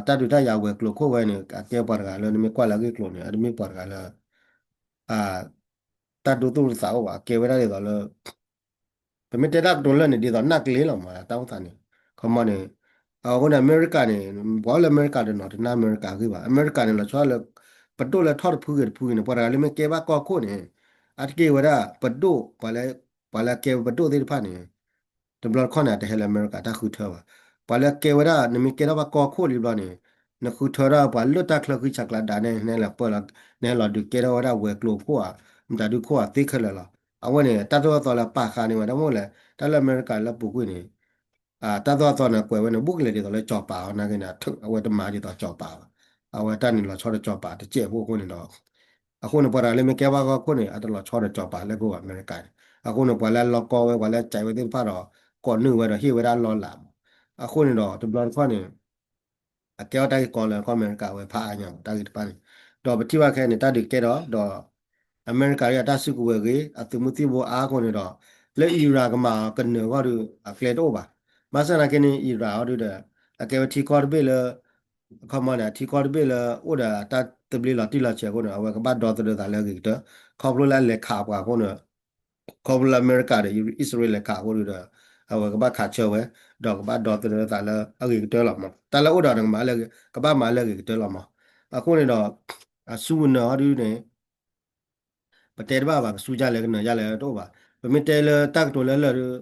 တၢ်ဒုးတၢ်ယၤဝဲၤကျိၤခိၣ်ဝဲန့ၣ် အကဲပှၤတဂၤလၢ နမ့ၢ်ကွၢ်လၢအဂ့ၢ်ကျိၤန့ၣ် အတမ့ၢ်ပှၤတဂၤလၢ တၢ်ဒိသူၣ်ဒိသးအိၣ်ဘၣ်, အကဲဝဲဒၣ်ဒ်သိးလၢ ပမ့ၢ်တဲတၢ်ကတိၤလၢာ်န့ၣ် ဒ်သိးနၢ်ကလ့လီၤမး တၢ်အိၣ်သးန့ၣ်, ခီမီန့ၣ်, အဃိန့ၣ် အမဲရကၤန့ၣ် ပှၤအိၣ်လၢအမဲရကၤတနီၤ တနာ်အမဲရကၤအဂ့ၢ်ဘၣ်. အမဲရကၤန့ၣ် လီၤဆီလၢ ပဒိၣ်လၢထီၣ်တဖုဂ့ၤတဖုဂ့ၤန့ၣ် ပှၤတဂၤလၢမ့ၢ်ကဲဘၣ်ကီၢ်ခိၣ်န့ၣ် အါတက့ၢ်ဝဲဒၣ် ပဒိၣ်, ပှၤလၢအကဲပဒိၣ်သ့ၣ်တဖၣ်န့ၣ် တဘျီတခီၣ်န့ၣ် အတဟဲလၢအမဲရကၤတၢ်ဃုထၢဘၣ်. ပှၤလၢအကဲဝဲဒၣ် နမ့ၢ်ကဲထီၣ်ဘၣ်ကီၢ်ခိၣ်လံဘျီန့ၣ် နဃုထၢထီၣ်ပှၤလၢတၢ်ချၢဃံဆးကျါဒါန့ၣ် နဟဲလီၤပၢလီၤ, နဟဲလီၤဒုးကဲထီၣ်ဝဲဒၣ်ဝဲၤကျိၤခိၣ်ဧါ, မတၤဒုခိၣ်ဧါသ့ခဲလၢာ်လီၤ. အဝဲန့ၣ် တၢ်သိၣ်တၢ်သီလၢပာ်ဃာ်န့ၢ်ဝဲ တၢ်မ့ၢ်လဲၣ် တၢ်လၢအမဲရကၤလၢပူၤကွံာ်န့ၣ် တၢ်သိၣ်တၢ်သီန့ၣ် ကွဲးဝဲန့ၣ် ဘူးကလဲာ်ဒ်သိးလၢကၠီၤပၤအီၤ နာ်က့န့ၣ် အဝဲတမၤဒ်သိးကၠီၤပၤဘၣ်. အဝဲတၢ်န့ၣ်လီၤဆီဒီးကၠီၤပၤတစဲးဖိအဃိန့ၣ်ဒီး အဃိန့ၣ် ပှၤတဂၤလၢမ့ၢ်ကဲဘၣ်ကီၢ်ခိၣ်န့ၣ် အတလီၤဆီဒီးကၠီၤပၤလၢကအိၣ်ဘၣ် အမဲရကၤန့ၣ်. အဃိန့ၣ် ပှၤလၢအလီၢ်ကီဝဲ ပှၤလၢအကဲဝဲသ့ၣ်တဖၣ်ဒီး ကိးနုာ်ဝဲဒီးဟ့ၣ်ဝဲဒၣ်လီၢ်လၤမး. အဃိန့ၣ်ဒီး တဘျီတခီၣ်န့ၣ် အကဲထီၣ်တၢ်ဂ့ၢ်ကီလၢကီၢ်အမဲရကၤဝဲဖးအါညါမး တၢ်ဂ့ၢ်တဖၣ်န့ၣ်. ဒီးပထံၣ်ဘၣ်ခဲအံၤန့ၣ် တၢ်ဒုးကဲထီၣ်ဒီး အမဲရကၤဒ်အတၢ်စုကဝဲၤဂ့ၤ အသုးမုၢ်သံၣ်ဘိအါအဃိန့ၣ်ဒီး လၢအံရၣ်ကမၤအီၤကနၢၤအဂီၢ်ဒီး အကျဲတအိၣ်ဘၣ်. ဘၣ်ဆၣ်သနာ်က့န့ၣ် အံရၣ်အီၤဒုဒီး အကဲဝဲထံကီၢ်တဘ့ၣ်လၢ ခီမီန့ၣ် အထံကီၢ်တဘ့ၣ်လၢအိၣ်ဒီးအတၢ်သဘျ့လီၤတံၢ်လီၤဆဲးအဃိန့ၣ် အဝဲကဘၣ်ဒီသဒၢသးလၢအဂ့ၤကတၢၢ် ခီဖျိလၢအလဲၤခးပှၤအဃိန့ၣ် ခီဖျိလၢအမဲရကၤဒီးအံၣ်စရ့လးလဲၤခးအဃိဒီး အဝဲကဘၣ်ခးဆၢဝဲ ဒီးကဘၣ်ဒီသဒၢသးလၢအဂ့ၤကတၢၢ်လီၤမး. တၢ်လၢအိၣ်ဒီးနကမၤလၢ ကဘၣ်မၤလၢအဂ့ၤကတၢၢ်လီၤမး. အဃိန့ၣ်ဒီး အစူၢ်အနၢၤအီၤဒုန့ၣ် ပတဲတဘၣ်ဘၣ် ပစူၢ်ကၢ်လဲၣ်ကနၢၤကၢ်လဲၣ်တအိၣ်ဘၣ်. ပမ့ၢ်တဲလၢတၢ်ကတိၤလၢလၢာ်ဒီး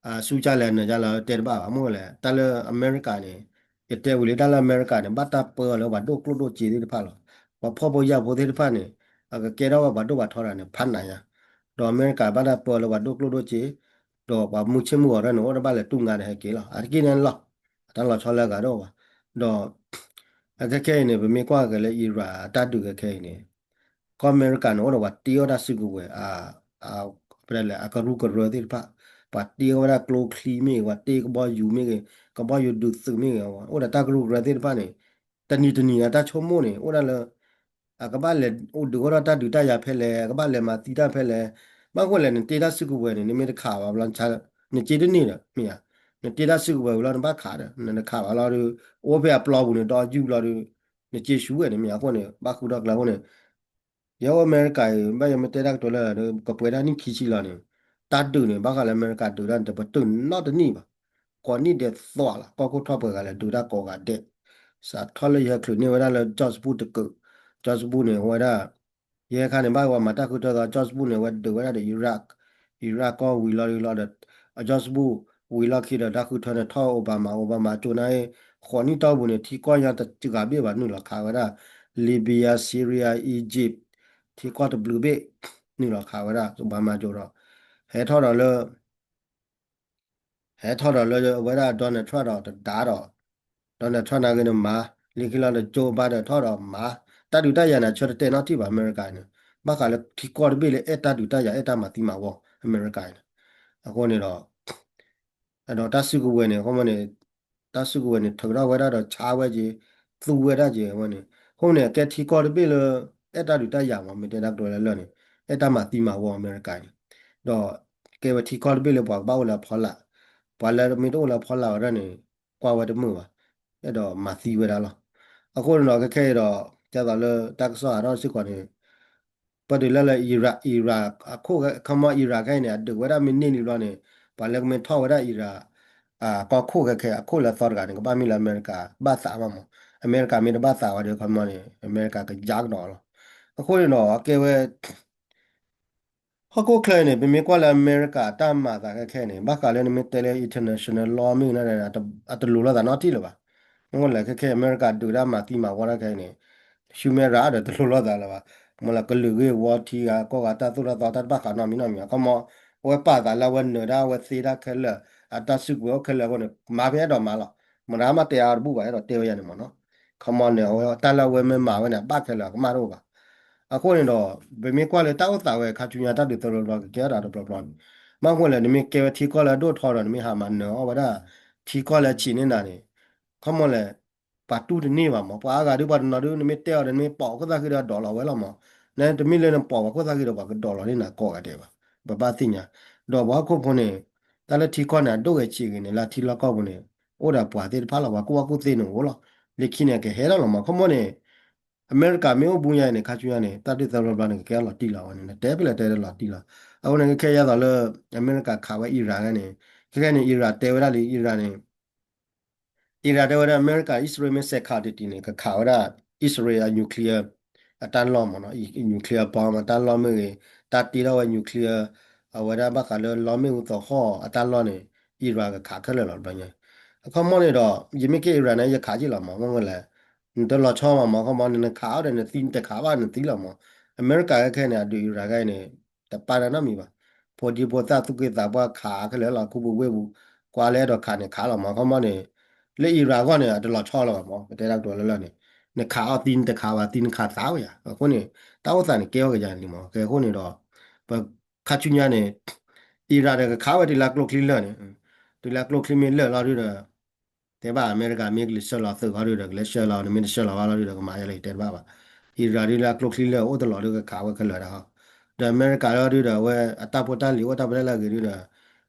အစူၢ်ကၢ်လဲၣ်နၢၤကၢ်လဲၣ်တဲတဘၣ်ဘၣ် မ့ၢ်လဲၣ် တၢ်လၢအမဲရကၤန့ၣ် ယတဲဝံၤလံ တၢ်လၢအမဲရကၤန့ၣ် ဘၣ်တၢ်ပၢအီၤလၢပှၤဒိၣ်ကျိၣ်ဒိၣ်စ့သ့ၣ်တဖၣ်လီၤ. ပှၤဖှီၣ်ဖိယာ်ဖိသ့ၣ်တဖၣ်န့ၣ် အကကဲထီၣ်ဝဲပှၤဒိၣ်ပှၤထီတဂၤန့ၣ် ဖးနးညါ ဒီးအမဲရကၤဘၣ်တၢ်ပၢအီၤလၢပှၤဒိၣ်ကျိၣ်ဒိၣ်စ့ ဒီးပှၤမုၢ်ဆ့ၣ်မုၢ်ဂီၤထီၣ်န့ၣ် အိၣ်ဒၣ်ဘၣ်လဲၤတူၢ်ငါဒီးဟဲက့ၤလီၤ. အတက့ၢ်န့ၣ်လီၤ အတၢ်လီၤဆီလၢအဂၤတအိၣ်ဘၣ်. ဒီး အခဲခဲအံၤန့ၣ် ပမ့ၢ်ကွၢ်က့ၤလၢအံရၣ်အတၢ်ဒုးခဲခဲအံၤန့ၣ် ကီၢ်အမဲရကၤန့ၣ် အိၣ်ဒီးပှၤတ့အီၣ်တၢ်စုကဝဲၤ အ ပတဲလဲၣ် အကရူၢ်ကရၢသ့ၣ်တဖၣ် ပှၤတ့အီၣ်ဝဲဒၣ်ကျိချံမ့ၢ်ဂ့ၤ ပှၤတ့ကဘီယူၤမ့ၢ်ဂ့ၤ ကဘီယူၤဒုးသုးမ့ၢ်ဂ့ၤ အိၣ်ဒီးတၢ်ကရူၢ်ကရၢသ့ၣ်တဖၣ်န့ၣ် တနံၤတနံၤအတၢ်ဆိကမိၣ်န့ၣ် အိၣ်ဒၣ်လၢ အကဘၣ်လဲၤအိၣ်ဒုးအိၣ်ထီၣ်တၢ်ဒုးတၢ်ယၤဖဲလဲၣ် အကဘၣ်လဲၤမၤသံတၢ်ဖဲလဲၣ်. ဘၣ်ဃိလဲၣ် နတ့တၢ်စုကဝဲၤန့ၣ် နမ့ၢ်တခးဘၣ်ဘျီ နစ့တန့ၢ်ဒီး မ့ၢ်ဧါ. နတ့တၢ်စုကဝဲၤဝံၤလီၤ နဘၣ်ခးဒီး နတခးဘၣ်လီၤဒီး အိၣ်ဖဲအပျီပူၤန့ၣ် ဒီးယူၢ်လီၤဒီး နစ့ဆူၣ်ဝဲန့ၣ် မ့ၢ်အဃိန့ၣ် ဘၣ်ဃုထီၣ်ကျဲအဃိန့ၣ် ယဲအိၣ်အမဲရကၤအံၤ ဘၣ်ယမ့ၢ်တဲတၢ်ကတိၤလၢ ကပှဲၤဒၣ်နံၣ်ခံဆံလီၤန့ၣ် တၢ်ဒုးန့ၣ် ဘၣ်ဃးလၢအမဲရကၤဒုးတၢ်န့ၣ် တပတုာ်နီတနံၣ်ဘၣ်. ကိးနံၣ်ဒဲးသွးလီၤ ကီၢ်ခိၣ်ထီၣ်ပှဲၤဂၤလဲၤဒုးတၢ်ကိးဂၤဒဲး. စးထီၣ်လၢယဟဲချုးန့ၢ်ဝဲဒၣ်လၢ George Bush တကုး George Bush န့ၣ် အဝဲဒၣ် ယဲခါန့ၣ် ဘၣ်ဝဲမၤတၢ်ဃုထၢသီ George Bush န့ၣ် အဝဲဒုးဝဲဒၣ်ဒီး Iraq, Iraq ကီၢ်ဝံၤလီၤဒီး George Bush ဝံၤလီၢ်ခံဒီး တၢ်ဃုထၢန့ၣ် ထီၣ် Obama, Obama ကၠိနၤအံၤ ဃိးနံၣ်တီၢ်ပူၤန့ၣ် ထံကီၢ်ညါတဂၤဘ့ၣ်ဘၣ် နုာ်လီၤခးဝဲဒၣ် Libya, Syria, Egypt ထံကီၢ်တဘျုးဘ့ၣ် နုာ်လီၤခးဝဲဒၣ် Obama ကၠိဒီး ဟဲထီၣ်ဒီးလၢ ဟဲထီၣ်ဒီးလၢအဝဲဒၣ် Donald Trump ဒီးတဒါဒီး Donald Trump နာ်ဂ့ၤန့ၣ်မၤ လၢခံလီၤဒီး Joe Biden ထီၣ်ဒီးမၤ တၢ်ဒုးတၢ်ယၤန့ၣ် အဆၢတတဲာ်နီတထံၣ်ဘၣ် အမဲရကၤန့ၣ် ဘၣ်ဃးလၢထံကီၢ်တဘ့ၣ်လၢအဲၣ်တၢ်ဒုးတၢ်ယၤ အဲၣ်တၢ်မၤသံမၤဝီ အမဲရကၤန့ၣ် အဃိန့ၣ်ဒီး ဒီးတၢ်စုကဝဲၤန့ၣ် အဃိန့ၣ် တၢ်စုကဝဲၤန့ၣ် ထုးထီၣ်ဝဲဒၣ်ဒီးဆါဝဲက့ၤ သူဝဲဒၣ်က့ၤ အဝဲန့ၣ် အဃိန့ၣ် အကဲထံကီၢ်တဘ့ၣ်လၢ အဲၣ်တၢ်ဒုးတၢ်ယၤမး မ့ၢ်တဲတၢ်ကတိၤလၢလၢာ်န့ၣ် အဲၣ်တၢ်မၤသံမၤဝီအမဲရကၤန့ၣ် ဒီးကဲဝဲထံကီၢ်တဘ့ၣ်လၢပှၤကဘၣ်အိၣ်လၢအဖီလာ် ပှၤလၢမ့ၢ်တအိၣ်လၢအဖီလာ်ဝဲဒၣ်န့ၣ် ကွၢ်ဝဲတမုာ်ဘၣ် အဲၣ်ဒိးမၤသံဝဲဒၣ်လီၤ. အဃိန့ၣ်ဒီး ခဲခဲအံၤဒီး ဒ်သိးလၢတၢ်ကစီၣ်ဟးထီၣ်စ့ၢ်ကီးန့ၣ် ပတုၤလၢလၢ Iraq, Iraq အခိၣ် ခီမီ Iraq ခဲအံၤန့ၣ် အဒုးဝဲဒၣ်မ့ၢ်န့ၢ်လံဘျီန့ၣ် ပှၤလၢကမ့ၢ်ထီၣ်ဝဲဒၣ် Iraq ကီၢ်ခိၣ်ခဲခဲ အခိၣ်လၢအသီတဂၤန့ၣ် ကဘၣ်မ့ၢ်လၢအမဲရကၤ ဘၣ်သးဘၣ်မး အမဲရကၤမ့ၢ်တဘၣ်သးဝဲဒီး ခီမီန့ၣ် အမဲရကၤကယါကဒီးလီၤ. အဃိန့ၣ်ဒီး ကဲဝဲ ဟီၣ်ခိၣ်ချၢအံၤန့ၣ် ပမ့ၢ်ကွၢ်လၢအမဲရကၤအတၢ်မၤသးခဲခဲန့ၣ် ဘၣ်ဃးလၢနမ့ၢ်တဲလၢ international law မ့ၢ်ဂ့ၤန့ၣ် အတလိၤလိာ်သးနီတထံၣ်လၢၤဘၣ်. မ့ၢ်လဲၣ်ခဲခဲ အမဲရကၤဒုးတၢ်မၤသံမၤဝီတၢ်ခဲအံၤန့ၣ် human right ဒီးတလိၤလိာ်သးလၢၤဘၣ်. မ့ၢ်လၢကလုာ်ဂ့ၢ်ဝီထံဂၤ ကီၢ်ဂၤတၢ်သိၣ်တၢ်သီတၢ်တဘၣ်ဃးနီတမံၤနီတမံၤ ခီမီ အဝဲပာ်သးလၢအဝဲနၢၤဒၣ်အဝဲသ့တၢ်ခဲလၢာ် အတၢ်စုကဝဲၤအိၣ်ခဲလၢာ်အဃိန့ၣ် မၤဖဲအဲၣ်ဒိးမၤလီၤ. မတၤမၤတဲအါတဘူၣ်ဘၣ် အဲၣ်ဒိးတဲဝဲယၤန့ၣ်မ့ၢ်နီၤ. ခီမီန့ၣ် အဝဲတၢ်လၢအဝဲမ့ၢ်မၤဝဲန့ၣ် အဘၣ်ခဲလၢာ် အကမၣ်တအိၣ်ဘၣ်. အဃိန့ၣ်ဒီး ပမ့ၢ်ကွၢ်လၢတၢ်အိၣ်သးဝဲ ခါဆူညါတၢ်ဒုးသၢဘျီဘျီကကဲထီၣ်တဘျီဘျီန့ၣ် ဘၣ်ဃိလဲၣ် နမ့ၢ်ကဲဝဲထံကီၢ်လၢအဒိၣ်ထီဒီး နမ့ၢ်ဟးမၤနၢၤအီၣ်ဝဲဒၣ်ထံကီၢ်လၢအဆံးန့ၢ်နၤန့ၣ် ခီမီလဲၣ် ပှၤတူၢ်တန့ၢ်ဘၣ်မး ပှၤအါဂၤဒုးပှၤတနီၤဒုး နမ့ၢ်တဲအီၤဒီး နမ့ၢ်ပိာ်ခိၣ်သၣ်ဃံဒီးဒိးလီၤဝဲလီၤမး. နတမ့ၢ်လၢနပိာ်ပှၤခိၣ်သၣ်ဃံဒီးပှၤကဒိးလီၤန့ၢ်နၤကိးဂၤဒဲးဘၣ်. ပဘၣ်သ့ၣ်ညါ ဒီးပှၤဟီၣ်ခိၣ်ဖိန့ၣ် တၢ်လၢထံကီၢ်န့ၣ် အဒိၣ်ဂဲၤဆံးဂ့ၤန့ၣ် လၢထံလီၢ်ကီၢ်ပူၤန့ၣ် အိၣ်ဒီးပှၤသ့ၣ်တဖၣ်လီၤ ပှၤကူၣ်ဘၣ်ကူၣ်သ့န့ၣ်အိၣ်လီၤ. လၢခံန့ၣ် ကဟဲထီၣ်လီၤမး ခီမီန့ၣ် အမဲရကၤမ့ၢ်အိၣ်ဘူးညါအံၤန့ၣ် ခါဆူညါန့ၣ် တၢ်ဒုးသၢဘျီဘျီန့ၣ် ကကဲထီၣ်လီၤတံၢ်လီၤဝဲန့ၣ် နတဲဖဲလဲၣ်တဲလီၤတံၢ်လီၤ. အဃိန့ၣ် ခဲခဲအံၤယသိးလၢ အမဲရကၤခးဝဲအံရၣ်ဂၤန့ၣ် ခဲခဲန့ၣ် အံရၣ်တဲဝဲဒၣ်လံ အံရၣ်န့ၣ် အံရၣ်တဲဝဲဒၣ် အမဲရကၤ အံၣ်စရ့လးမ့ၢ်စဲးခးတံၢ်တံၢ်န့ၣ် ကခးဝဲဒၣ် အံၣ်စရ့လးအ nuclear အတၢ်လီၢ်မ့ၢ်နီၤ nuclear bomb အတၢ်လီၢ်မ့ၢ်ဂ့ၤ တၢ်တ့ထီၣ်ဝဲ nuclear အဝဲဒၣ်ဘၣ်ဃးလၢလီမ့ၣ်အူသဟီၣ်အတၢ်လီၢ်န့ၣ် အံရၣ်ကခးခဲလၢာ်လီၤတဘျီညါ. အခီမီန့ၣ်ဒီး ယမ့ၢ်က့ၤအံရၣ်န့ၣ် ယခးက့ၤလီၤမး မ့ၢ်ဝဲလဲၣ် နတလီၤဆီဘၣ်မး အခီမီန့ၣ် နခးအီၤဒီးနသံ နတခးဘၣ်နသံလီၤမး. အမဲရကၤခဲခဲန့ၣ် အဒုးအံရၣ်ဂၤန့ၣ် တပာ်တၢ်နီတမံၤဘၣ်. ဖိဒံဖိသၣ်သူၣ်က့သးပှၢ်ခးခဲလၢာ်လီၤ ခူပူၤဝ့ၢ်ပူၤ ကွၢ်လၢအဲၣ်ဒိးခးန့ၣ်ခးလီၤမး အခီမီန့ၣ် လၢအံရၣ်အဂီၢ်န့ၣ် အတလီၤဆီလၢၤဘၣ်မး ပတဲဒၣ်ကတိၤလၢလၢ်န့ၣ် နခးအီၤသံ နတခးဘၣ်သံ နခးသးဝဲယၤ အဃိန့ၣ် တၢ်အိၣ်သးန့ၣ် ကဲထီၣ်ကယၤန့ၣ်လံမး ကဲအဃိန့ၣ်ဒီး ပခါဆူညါန့ၣ် အံရၣ်ဒီးကခးဝဲတုၤလၢအကျိချံလၢာ်န့ၣ် တုၤလၢအကျိချံမ့ၢ်လၢာ်လီၤဒုဒီး တဲဘၣ်အမဲရကၤမ့ၢ်ကလဲၤဆှၢလီၤသုးဃီဒုဒီး ကလဲၤဆှၢလီၤ နမ့ၢ်တဆှၢလီၤဘၣ်လီၤဒုဒီး ကမၤယဲလၢယတဲတဘၣ်ဘၣ်. အံရၣ်ဒုလၢအကျိချံလၢာ်အိၣ်တလီၤဒုကခးဝဲခဲလၢာ်ဒၣ်ဟီ ဒီးအမဲရကၤလီၤဒုဒီး အဝဲအတၢ်ဖိတၢ်လံၤအိၣ်တၢ်ဖိတၢ်လံၤဂ့ၤဒုဒီး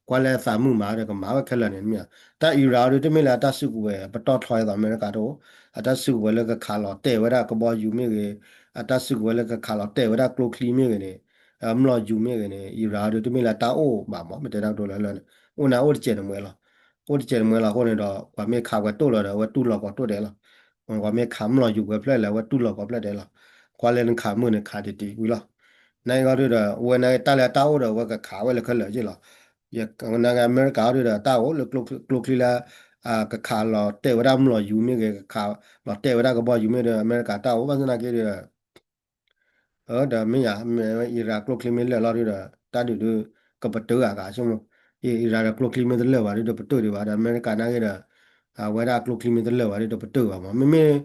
ကွၢ်လၢအသးမုာ်မးဒီးကမၤဝဲခဲလၢာ်န့ၣ်မ့ၢ် တၢ်အံရၣ်အီၤဒု တမ့ၢ်လၢအတၢ်စုကဝဲၤ ပတီၢ်ထီအသိးအမဲရကၤတအိၣ် အတၢ်စုကဝဲၤလၢကခးလီၤတဲာ်ဝဲဒၣ်ကဘီယူၤမ့ၢ်ဂ့ၤ အတၢ်စုကဝဲၤလၢကခးလီၤတဲာ်ဝဲဒၣ်ကျိချံမ့ၢ်ဂ့ၤန့ၣ် အမျိာ်ယူၤမ့ၢ်ဂ့ၤန့ၣ် အံရၣ်အီၤဒု တမ့ၢ်လၢတၢ်အိၣ်ဘၣ်မး ပတဲဒၣ်ကတိၤလၢလၢ်န့ၣ် အိၣ်န့ၣ်အိၣ်တစဲးတမှဲလီၤ. အိၣ်တစဲးတမှဲလီၤအဃိန့ၣ်ဒီး ပှၤမ့ၢ်ခးဝဲတိၢ်လီၤဒီး အဝဲတူၢ်လီၤကိးတိၢ်ဒဲးလီၤ. ပှၤမ့ၢ်ခးမျိာ်ယူၤဝဲဖျၢၣ်လဲၣ် အဝဲတူၢ်လီၤကိးဖျၢၣ်ဒဲးလီၤ. ကွၢ်လၢနခးမုၢ်န့ၣ်ခးတံၢ်တံၢ်ဝံၤလီၤ. နဂီၢ်ဒုဒီး အဝဲန့ၣ်တၢ်လၢတၢ်အိၣ်ဒီး အဝဲကခးဝဲလၢခဲလၢာ်က့လီၤ. နဂီၢ်အမဲရကၤအီၤဒုဒီး တၢ်အိၣ်လၢကျိချံလၢ ကခးလီၤတဲာ်ဝဲဒၣ်မျိာ်ယူၤမ့ၢ်ဂ့ၤ ကခးလီၤတဲာ်ဝဲဒၣ်ကဘီယူၤမ့ၢ်ဒီး အမဲရကၤတၢ်အိၣ်ဘၣ်ဆၣ်သနာ်က့ဒီး ဒီးမ့ၢ်ယၤ မ့ၢ်ဝဲအံရၣ်ကျိချံမ့ၢ်လၢာ်လီၤဒုဒီး တၢ်ဒုးဒု ကပတုာ်အဂၤဂၤဆိကမိၣ် အံရၣ်ဒီးကျိချံမ့ၢ်တလၢာ်ဘၣ်ဒုဒီးပတုာ်ဒံးဘၣ်ဒီး အမဲရကၤနာ်က့ဒီး အဝဲဒၣ်ကျိချံမ့ၢ်တလၢာ်ဘၣ်ဒုဒီးပတုာ်ဘၣ်မး မ့မ့ၢ်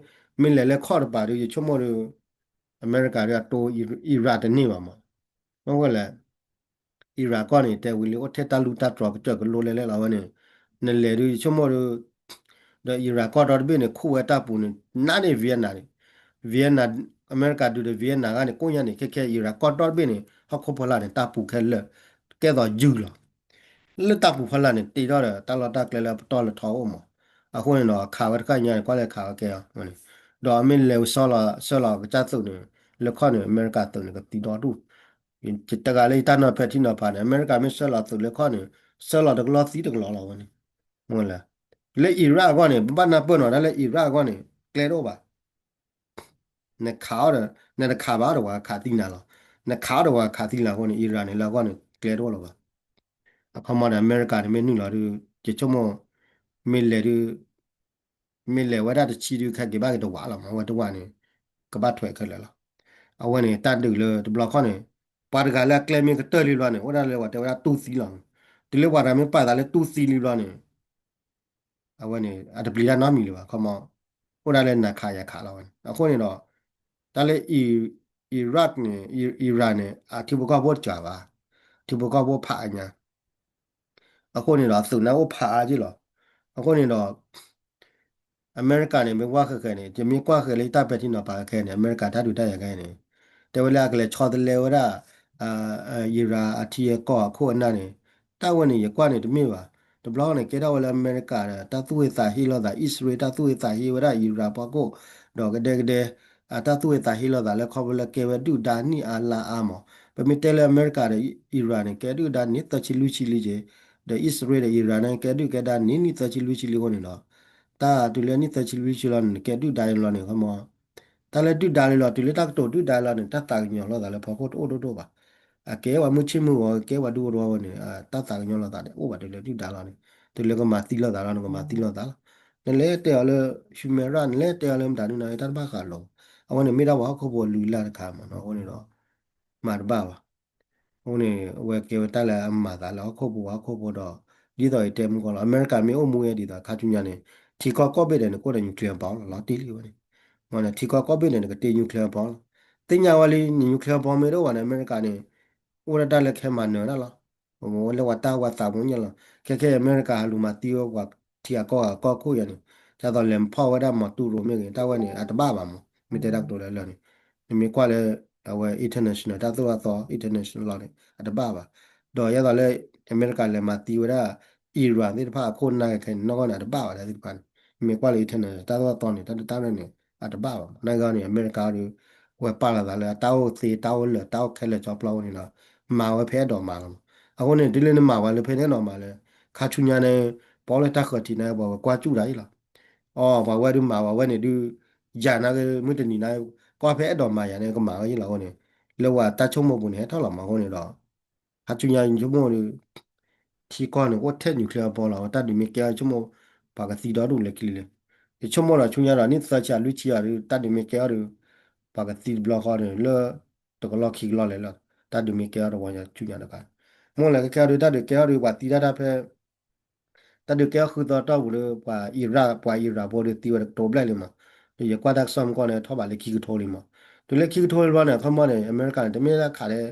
မ့ၢ်လဲၤလၢခီၣ်တပၤဒု ယဆိကမိၣ်ဒု အမဲရကၤဒုအတိအံရၣ်တန့ၢ်ဘၣ်မး မ့ၢ်ဝဲလဲၣ် အံရၣ်ကီၢ်န့ၣ် တဲဝံၤလံ အိၣ်ထဲတၢ်လူၢ်တၢ်တြီၤကစၢၢ်ကလိလဲၣ်လဲၣ်လီၤဝဲန့ၣ် နလဲၤဒုးယဆိကမိၣ်ဒုး ဒီးအံရၣ်ကီၢ်ဒီတဘ့ၣ်န့ၣ် ခိၣ်ဝဲတၢ်ပူၤန့ၣ် နးန့ၢ် Vietnam န့ၣ် Vietnam အမဲရကၤဒုးဒီး Vietnam ဂၤန့ၣ် ကိးညါန့ၣ် ခဲခဲအံရၣ်ကီၢ်ဒီတဘ့ၣ်န့ၣ် ဟီၣ်ခိၣ်ဖီလာ်န့ၣ် တၢ်ပူၤခဲလၢာ် ကဲသိးယုၢ်လီၤ လၢတၢ်ပူၤဖီလာ်န့ၣ် တ့ထီၣ်ဒီး တၢ်လီၢ်တၢ်ကျဲလၢအပတီၢ်လၢထီအိၣ်မး အဃိန့ၣ်ဒီး ခးဝဲတခါညါန့ၣ် ကွၢ်လဲၤခးဝဲကဲအီၤန့ၣ် ဒီးအမ့ၢ်လဲၤဝဲဆီလီၤ ဆှၢလီၤကစၢ်သုးန့ၣ် လၢခီၣ်န့ၣ် အမဲရကၤသုးန့ၣ် ကသံဒီဒူၣ် တဂၤလၢယတၢ်နီၤဖဲထံနီၤဖးန့ၣ် အမဲရကၤမ့ၢ်ဆှၢလီၤသုးလၢခီၣ်န့ၣ် ဆှၢလီၤတကလီၢ်သံတကလီၢ်လီၤဝဲန့ၣ် မ့ၢ်လဲၣ် လၢအံရၣ်အဂီၢ်န့ၣ် ပဘၣ်နၢ်ပၢၢ်နီၤ တၢ်လၢအံရၣ်အဂီၢ်န့ၣ် ကျဲတအိၣ်ဘၣ် နခးအီၤဒီး နတခးဘၣ်ဒီးပှၤခးသံနၤလီၤ. နခးအီၤဒီးပှၤခးသံနၤအဃိန့ၣ် အံရၣ်န့ၣ် လၢအဂီၢ်န့ၣ် ကျဲတအိၣ်လၢၤဘၣ်. အခီမီဒီး အမဲရကၤန့ၣ်မ့ၢ်နုာ်လီၤဒုး ယဆိကမိၣ် မ့ၢ်လဲၤဒုး မ့ၢ်လဲၤဝဲဒၣ်တဆံဒုး ခဲက့ၤဘၣ်က့ၤတဝာ်လီၤမး ဝဲတဝာ်န့ၣ် ကဘၣ်ထွဲးခဲလၢာ်လီၤ. အဝဲန့ၣ် တၢ်ဒုးလၢတဘျီခီၣ်န့ၣ် ပှၤတဂၤလၢအကျဲမ့ၢ်ကတၢၢ်လံဘျီန့ၣ် အိၣ်ဒၣ်လၢပှၤတဲဝဲဒၣ်တူၢ်သံလီၤ. တုၤလၢပှၤတဂၤမ့ၢ်ပာ်သးလၢတူၢ်သံလံဘျီန့ၣ် အဝဲန့ၣ် အတပျံၤတၢ်နီတမံၤလၢၤဘၣ် ခီမီ အိၣ်ဒၣ်လၢနၤခးယၤခးလီၤဝဲန့ၣ် အဃိန့ၣ်ဒီး တၢ်လၢ အံရၣ်န့ၣ် အံရၣ်န့ၣ် အထံဖိကီၢ်ဖိတစှၤဘၣ် ထံဖိကီၢ်ဖိဖးအါညါ အဃိန့ၣ်ဒီး သုးန့ၣ်အိၣ်ဖးအါက့လီၤ. အဃိန့ၣ်ဒီး အမဲရကၤန့ၣ် မ့ၢ်ကွၢ်ဃဲၤဃဲၤန့ၣ် ယမ့ၢ်ကွၢ်ဃဲၤလၢယတၢ်ပဲာ်ထံနီၤဖးခဲန့ၣ် အမဲရကၤတၢ်ဒုးတၢ်ယၤခဲအံၤန့ၣ် တဲဝဲလၢအကလဲၤဆီတလဲဝဲဒၣ် အံရၣ်အထံအကီၢ်အခိၣ်အနၢ်န့ၣ် တၢ်ဝဲန့ၣ် ယကွၢ်န့ၣ်တမ့ၢ်ဘၣ်. တဘျီန့ၣ် ကဲထီၣ်ဝဲလၢအမဲရကၤဒီး တၢ်သူၣ်ဝဲသးဟ့လိာ်သး အံၣ်စရ့လး တၢ်သူၣ်ဝဲသးဟ့ဝဲဒၣ်အံရၣ်ဖီခိၣ် ဒီးကဒဲကဒဲ အတၢ်သူၣ်ဝဲသးဟ့လိာ်သးလၢခီဖျိလၢကဲဝဲဒုၣ်ဒါနံၣ်အါလါအါမး. ပမ့ၢ်တဲလၢအမဲရကၤဒီးအံရၣ်န့ၣ် ကဲဒုၣ်ဒါနံၣ်သၢဆံလွံၢ်ဆံလံက့ၤ, ဒီးအံၣ်စရ့လးဒီးအံရၣ်န့ၣ် ကဲဒုၣ်ကဲဒါနံၣ်နံၣ်သၢဆံလွံၢ်ဆံလံအဃိန့ၣ်ဒီး တၢ်တုၤလၢနံၣ်သၢဆံလွံၢ်ဆံလီၤန့ၣ် ကဲဒုၣ်ဒါလီၤန့ၣ် ခီမီ တၢ်လၢဒုၣ်ဒါလံလီၤ တုၤလၢတၢ်ကတိၤဒုၣ်ဒါလီၤန့ၣ် တၢ်သးကညီၤလိာ်သးလၢဖီခိၣ်တအိၣ်ဒိၣ်ဒိၣ်ဘၣ်. အကဲပှၤမုၢ်ဆ့ၣ်မုၢ်ဂီၤ ကဲပှၤဒူဖိတဝီဝဲန့ၣ် တၢ်သးကညီၤလိာ်သးန့ၣ် အိၣ်ဘၣ်တုၤလၢဒုၣ်ဒါလီၤန့ၣ် တုၤလၢကမၤသံလိာ်သးလီၤန့ၣ် ကမၤသံလိာ်သးလီၤ. နလဲၤတဲအီၤလၢ human right နလဲၤတဲအီၤလၢမတၤဒုၣ်နၤ တၢ်တဘၣ်ဃးလီၤ. အဝဲန့ၣ်မ့ၢ်ဒၣ်ပှၤဟီၣ်ခိၣ်ဖိအလုၢ်အလၢ်တခါမးနီၤ အဃိန့ၣ်ဒီး မၤတဘၣ်ဘၣ်. အဃိန့ၣ် အဝဲကဲဝဲတၢ်လၢအမၤသးလၢဟီၣ်ခိၣ်ဖိ ဟီၣ်ခိၣ်ဖိဒီး ဒ်သိးယတဲမုၢ်ကီၢ်လီၤ အမဲရကၤမ့ၢ်အိၣ်မူဝဲဒ်သိး ခါဆူညါန့ၣ် ထံကီၢ်ကိးဘ့ၣ်ဒဲးန့ၣ် ကအိၣ်ဒီး nuclear bomb လီၤ လီၤတံၢ်လံဝဲန့ၣ်, မ့ၢ်န့ၣ် ထံကီၢ်ကိးဘ့ၣ်ဒဲးန့ၣ် ကတ့ nuclear bomb လီၤ. သ့ၣ်ညါဝဲလံ nuclear bomb မ့ၢ်တအိၣ်ဘၣ်န့ၣ် အမဲရကၤန့ၣ် အိၣ်ဒၣ်တၢ်လၢခဲမၤနၢၤတၢ်လီၤ. လၢပှၤတၢ်ဝဲသးပူၤညါလီၤ. ခဲခဲအံၤ အမဲရကၤဟးလူၤမၤသံဝဲပှၤထံအကီၢ်ဂၤကီၢ်ခိၣ်ယါန့ၣ် ဒ်သိးလဲၤဖီၣ်ဝဲဒၣ်မီၤတူရိၤမ့ၢ်ဂ့ၤ တၢ်ဝဲန့ၣ် အတဘၣ်ဘၣ်မး မ့ၢ်တဲတၢ်ကတိၤလၢလၢန့ၣ် နမ့ၢ်ကွၢ်လၢ အဝဲ international တၢ်သိၣ်တၢ်သီ international law န့ၣ် အတဘၣ်ဘၣ်. ဒီးဒ်သိးလၢ အမဲရကၤလဲၤမၤသံဝဲဒၣ် Iran သ့ၣ်တဖၣ်အခိၣ်နၢ်ခဲခဲန့ၣ် နီၢ်ကီၢ်န့ၣ် အတဘၣ်ဘၣ်ဒၣ်သ့ၣ်တဖၣ်န့ၣ် နမ့ၢ်ကွၢ်လၢ international တၢ်သိၣ်တၢ်သီန့ၣ် တၢ်တၢ်ရဲၣ်န့ၣ် အတဘၣ်ဘၣ်မး. နာ်က့န့ၣ် အမဲရကၤဒီး ဝဲပာ်လီၤသးလၢအတၢ်အိၣ်သ့ တၢ်အိၣ်လၢာ် တၢ်အိၣ်ခဲလၢာ်ကၠီပျီအဃိန့ၣ်ဒီး မၤဝဲဖဲအဲၣ်ဒိးမၤလီၤမး. အဃိန့ၣ် တုၤလၢနမၤဝဲလၢဖဲန့ၣ်အဲၣ်ဒိးမၤလၢ ခါဆူညါန့ၣ် ပီလၢတၢ်ဃၢၤထံးန့ၣ် ပှၤဝဲကွၢ်စူၣ်တၢ်အံၤလီၤ. အီ ပှၤဝဲဒုးမၤဝဲန့ၣ်ဒုး ယၤနာ်က့ မုၢ်တနံၤန့ၣ် ကွၢ်ဖဲအဲၣ်ဒိးမၤယၤန့ၣ် ကမၤဝဲယံၤလီၤအဃိန့ၣ် လၢဝဲတၢ်ဆိကမိၣ်ပူၤန့ၣ် ဟဲထီၣ်လီၤမးအဃိန့ၣ်ဒီး ခါဆူညါယဆိကမိၣ်ဒီး ထံကီၢ်န့ၣ် အိၣ်ထဲ nuclear bomb လီၤ. တၢ်ဒုးမ့ၢ်ကဲအီၤ ယဆိကမိၣ် ပှၤကသံဒီဒူၣ်လၢခံလံ. ယဆိကမိၣ်ဒီးဆူညါဒီး နံၣ်သၢဆံအလွံၢ်ဆံအီၤဒီး တၢ်ဒုးမ့ၢ်ကဲအီၤဒီး ပှၤကသံတဘျီဃီဒီး လၢတကလီၢ်ခံကလီၢ်လဲၣ်လီၤ. တၢ်ဒုးမ့ၢ်ကဲအီၤတဝီညါဆူညါတခါ မ့ၢ်လၢကဲအီၤဒီး တၢ်ဒုးကဲအီၤဒီး ပှၤသံတၢ်တၢ်ဖဲ တၢ်ဒုးကဲအီၤဃုသီတီၢ်ပူၤဒီး ပှၤ Iraq ပှၤ Iraq ဖိဒီးသံဝဲတကထိဘျဲၣ်လံမး. ဒီးယကွၢ်တၢ်ကစီၣ်မုၢ်ကီၢ်န့ၣ် ထီၣ်ဘးလၢခံကထိလံမး. တုၤလၢခံကထိလံဘျီန့ၣ် အခီပညီန့ၣ် အမဲရကၤန့ၣ် တမ့ၢ်လၢခးလၢ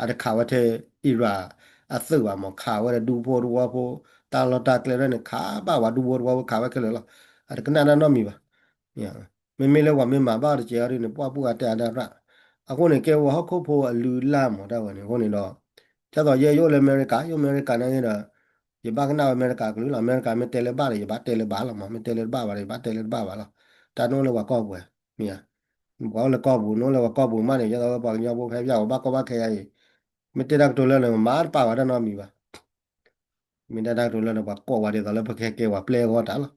အတခးဝဲထဲ Iraq အသုးဘၣ်မး ခးဝဲဒီးဒူဖိတဝီဖိ တၢ်လီၢ်တၢ်ကျဲဒၣ်န့ၣ် ခးဘၣ်ဝဲဒူဖိတဝီဖိ ခးဝဲခဲလၢာ်လီၤ. အတကနၣ်တၢ်နီတမံၤဘၣ်. မ့မ့ၢ်လၢပှၤမ့ၢ်မၤဘၣ်တကဲအီၤဒ်န့ၣ် ပှၢ်ပူၣ်ဂၤတဲအါဒၣ်ရၣ်. အဃိန့ၣ် ကဲဝဲဟီၣ်ခိၣ်ဖိအလုၢ်အလၢ်မး တၢ်ဝဲန့ၣ် အဃိန့ၣ်ဒီး ဒ်သိးယဲယအိၣ်လၢအမဲရကၤ ယအိၣ်အမဲရကၤနာ်က့ဒီး ယဘၣ်ကနၣ်ဝဲအမဲရကၤကလုာ်လီၤ. အမဲရကၤမ့ၢ်တဲလၢဘၣ်ဒီး ယဘၣ်တဲလၢဘၣ်လီၤမး မ့ၢ်တဲလၢတဘၣ်ဘၣ်ဒီး ယဘၣ်တဲလၢတဘၣ်ဘၣ်လီၤ. တၢ်နအိၣ်လၢပှၤကီၢ်ပူၤ မ့ၢ်ဧါ. ပှၤအိၣ်လၢကီၢ်ပူၤ နအိၣ်လၢပှၤကီၢ်ပူၤမးန့ၣ် ဒ်သိးပှၤကညီဖိဖဲပျၢ်ပှၤဘၣ်ကီဘၣ်ခဲယါအံၤ မ့ၢ်တဲတၢ်ကတိၤလၢန့ၣ် မၤတပာ်ဝဲတၢ်နီတမံၤဘၣ်. မ့ၢ်တဲတၢ်ကတိၤလၢန့ၣ် ပှၤကိးဝဲဒ်သိးလၢပကဟဲကဲပှၤပျဲၢ်အဂီၢ်တၢ်လီၤ.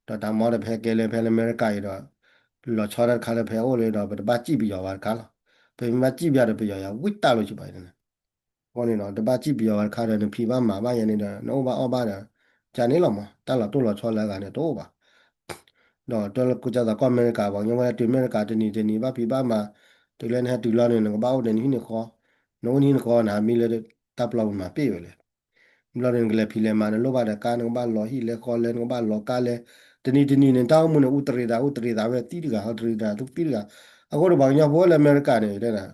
ဒီးတၢ်မၤဒီးပဟဲကဲလၢဖဲလၢအမဲရကၤအံၤဒီး လီၤဆီဒၣ်တခါလၢပဟဲအိၣ်လၢဒီး ပတဘၣ်စံၣ်ပယီၤဘၣ်တခါလီၤ. ပမ့ၢ်ဘၣ်စံၣ်ပယီၤဒီး ပယီၤယၤဝံၣ်တၢ်လိာ်ဆံဘၣ်အံၤန့ၣ် အဃိန့ၣ်ဒီး တဘၣ်စံၣ်ပယီၤဘၣ်တခါဒီး နဖံးဘၣ်မၤဘၣ်ယဲန့ၣ်ဒီး နအိၣ်ဘၣ်အီၣ်ဘၣ်ဒီး ကန့ၣ်လီၤမး တၢ်လီၤတိၢ်လီၤဆီလၢအဂၤန့ၣ် တအိၣ်ဘၣ်. ဒီးတၢ်လၢကစၢ်သးကီၢ်အမဲရကၤ ပှၤကညီဝဲဒၣ်တုၤအမဲရကၤတနံၤတနံၤ ဘၣ်ဖံးဘၣ်မၤ တုၤလၢနဟဲတုၤလီၤန့ၣ် နကဘၣ်အိၣ်ဒီးနဟံၣ်နဃီ, နအိၣ်နဟံၣ်နဃီ နဟးမံလၢတၢ်ပျီပူၤမၤပ့ၢ်ဝဲလဲၣ်. ဘျီန့ၣ် နကလဲၤဖံးလဲၤမၤ နလိၣ်ဘၣ်ဒီးကါ နကဘၣ်လီၤဟံၣ်လဲၤဃီလဲၤ နကဘၣ်လီၤကါလဲၤ, တနံၤတနံၤန့ၣ် တၢ်အိၣ်မူန့ၣ် အူတရံးသး အူတရံးသးဝဲသံတဂၤ အူတရံးသးသံတဂၤ, အဃိဒီးပှၤကညီဖိလၢအမဲရကၤန့ၣ် တဲဒၣ်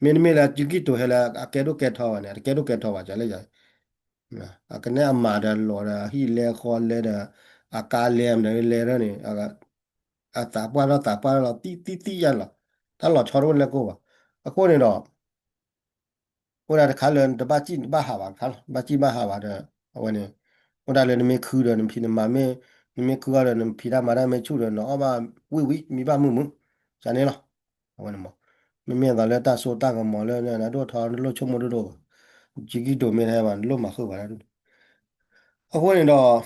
မ့တမ့ၢ်လၢ ကၠံကံၣ်တိၤ ဟဲလၢအကဲဒိၣ်ကဲထီဘၣ်န့ၣ် အတကဲဒိၣ်ကဲထီဘၣ် ကလဲၣ်ယၤ အကနဲအမၤဒီးလီၤဒီး ဟံၣ်လဲၤဃီလဲၤဒီး အကါလဲၤမဒီးလဲၤဒီးန့ၣ် အသးပှၢ်ထီၣ်သးပှၢ်ထီၣ်လီၤ သံသံသံယါလီၤ, တၢ်လီၤဆီတအိၣ်လၢကိၢ်ဘၣ်. အဃိန့ၣ်ဒီး အိၣ်ဒၣ်တခါလၢတဘၣ်စံၣ်ဘၣ်ဟးဘၣ်တခါလီၤ, ဘၣ်စံၣ်ဘၣ်ဟးဘၣ်ဒီး အဝဲန့ၣ် အိၣ်ဒၣ်လၢနမ့ၢ်ခုဒီးနဖံးနမၤမ့ၢ်, နမ့ၢ်ခုအီၤဒီးနဖံးတၢ်မၤတၢ်မ့ၢ်ဆူၣ်ဒီး နအီၣ်ဘၣ်ဝံၣ်ဝံၣ် မံဘၣ်မုာ်မုာ်, ကန့ၣ်လီၤ. အဝဲန့ၣ်မး မ့မ့ၢ်အသိးလၢတၢ်စိတၢ်ကမီၤလၢနဒိၣ်ထီ နလိၣ်ဆိကမိၣ်ဒိၣ်ဒိၣ်ဘၣ်, ကၠံကံၣ်တိၤမ့ၢ်တဟဲဘၣ် နလိၣ်မၤဃုာ်ဘၣ်ဒၣ်ဒိၣ်ဒိၣ်. အဃိန့ၣ်ဒီး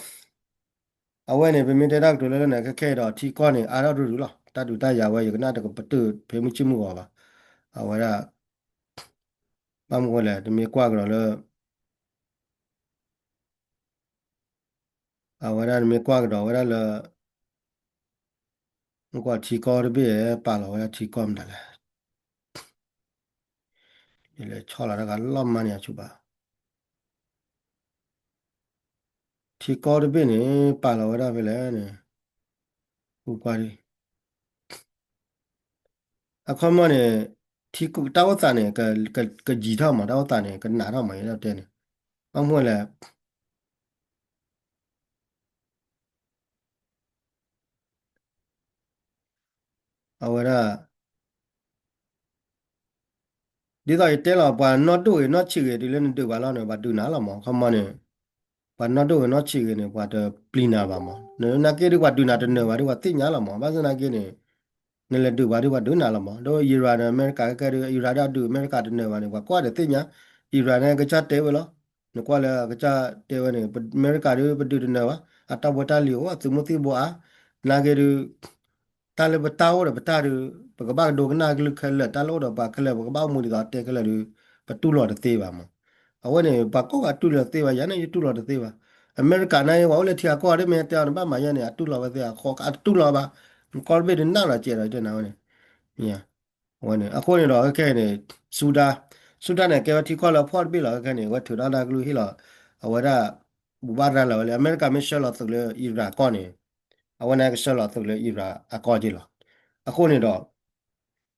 အဝဲန့ၣ် ပမ့ၢ်တဲတၢ်ကတိၤလၢလၢန့ၣ် ခဲခဲအံၤဒီး ထံကီၢ်န့ၣ် အါထီၣ်ဒူၣ်ဒူၣ်လီၤ. တၢ်ဒုးတၢ်ယၤဝဲ ယကနၣ်တကပတုာ်ဖဲမုၢ်ဆ့ၣ်မုၢ်ဂီၤဘၣ်. အဝဲဒၣ် ဘၣ်မနုၤလဲၣ် တမ့ၢ်ကွၢ်ကဒီးလၢ အဝဲဒၣ်နမ့ၢ်ကွၢ်ကဒီးဝဲဒၣ်လၢ မ့ၢ်ကွၢ်ထံကီၢ်တဘ့ၣ် ပာ်လီၤဝဲဒၣ်ထံကီၢ်မတၤလဲၣ်. ယလဲၤဆီလီၤတၢ်ဂၤလီၤမးန့ၣ်အဆူၣ်ဘၣ်. ထံကီၢ်တဘ့ၣ်န့ၣ် ပာ်လီၤဝဲဒၣ်ဖဲလဲၣ်န့ၣ် ပူပှၤဒ် အခီပညီန့ၣ် ထံကီၢ်တၢ်အိၣ်သးန့ၣ် ကယံာ်ထီၣ်မး တၢ်အိၣ်သးန့ၣ် ကနးထီၣ်မး ယဲဒၣ်တဲန့ၣ် ဘၣ်မနုၤလဲၣ် အဝဲဒၣ် ဒ်သိးယတဲလီၤ ပှၤနီၢ်ဒိၣ်ဂ့ၤနီၢ်ဆံးဂ့ၤ တုၤလၢနဒုးပှၤလီၤန့ၣ် ပှၤဒုးနၤလီၤမး အခီပညီန့ၣ် ပှၤနီၢ်ဒိၣ်ဂ့ၤနီၢ်ဆံးဂ့ၤန့ၣ် ပှၤတပျံၤနၤဘၣ်မး နနာ်က့ဒုးပှၤဒုးနၤတနၢၤဘၣ်ဒုးပှၤသ့ၣ်ညါလီၤမး ဘၣ်ဆၣ်သနာ်က့န့ၣ် နလဲၤဒုးပှၤဒုးပှၤဒုးနၤလီၤမး ဒီးအံရၣ်ဒီးအမဲရကၤကဲဒုး အံရၣ်ဒုးအဒုးအမဲရကၤတနၢၤဘၣ်န့ၣ် ပှၤကွၢ်ဒီးသ့ၣ်ညါ အံရၣ်န့ၣ် ကစၢ်တဲဝဲလီၤ နကွၢ်လၢအကစၢ်တဲဝဲန့ၣ် အမဲရကၤဒုးပဒုးတနၢၤဘၣ် အတၢ်ဖိတၢ်လံၤအိၣ် အသုးမုၢ်သံၣ်ဘိအါ နာ်က့ဒုး တၢ်လၢပတၢ်အိၣ်ဒီးပတၢ်ဒုး ပကဘၣ်ကဒိကနၣ်ကလုၢ်ခဲလၢာ် တၢ်လၢအိၣ်ဒီးပှၤခဲလၢာ် ပကဘၣ်အိၣ်မူဒ်သိးတဲခဲလၢာ်ဒုး ပတူၢ်လိာ်တသ့ဘၣ်မး အဝဲန့ၣ် ပှၤကိးဂၤတူၢ်လိာ်တသ့ဘၣ် ယၤန့ၣ်ယတူၢ်လိာ်တသ့ဘၣ် အမဲရကၤန့ၣ် ပှၤအိၣ်လၢထံအကီၢ်ဒ်မ့ၢ်တဲအီၤန့ၣ် ဘၣ်မၤယဲန့ၣ် အတူၢ်လိာ်ဝဲသ့ အဃိအတတူၢ်လိာ်ဘၣ် နကီၢ်တဘ့ၣ်ဒုးနၢ်လီၤကဲးဒီးတဲနၤဝဲန့ၣ် မ့ၢ် အဝဲန့ၣ် အဃိန့ၣ်ဒီး ခဲခဲအံၤန့ၣ် ဆူဒၣ် ဆူတၢ်န့ၣ်ကဲဝဲထံကီၢ်လၢအဖှီၣ်တဘ့ၣ်လီၤ. ခဲခဲန့ၣ် အဝဲထုးထီၣ်တၢ်ကလုၢ်ဟ့ၣ်လီၤ အဝဲဒၣ် ဘူၣ်ဘၣ်ရၤလီၤဝဲလၢ အမဲရကၤမ့ၢ်ဆှၢလီၤသုးလၢ Iran ကီၢ်န့ၣ် အဝဲန့ၣ်ကဆှၢလီၤသုးလၢ Iran အကီၢ်က့လီၤ. အဃိန့ၣ်ဒီး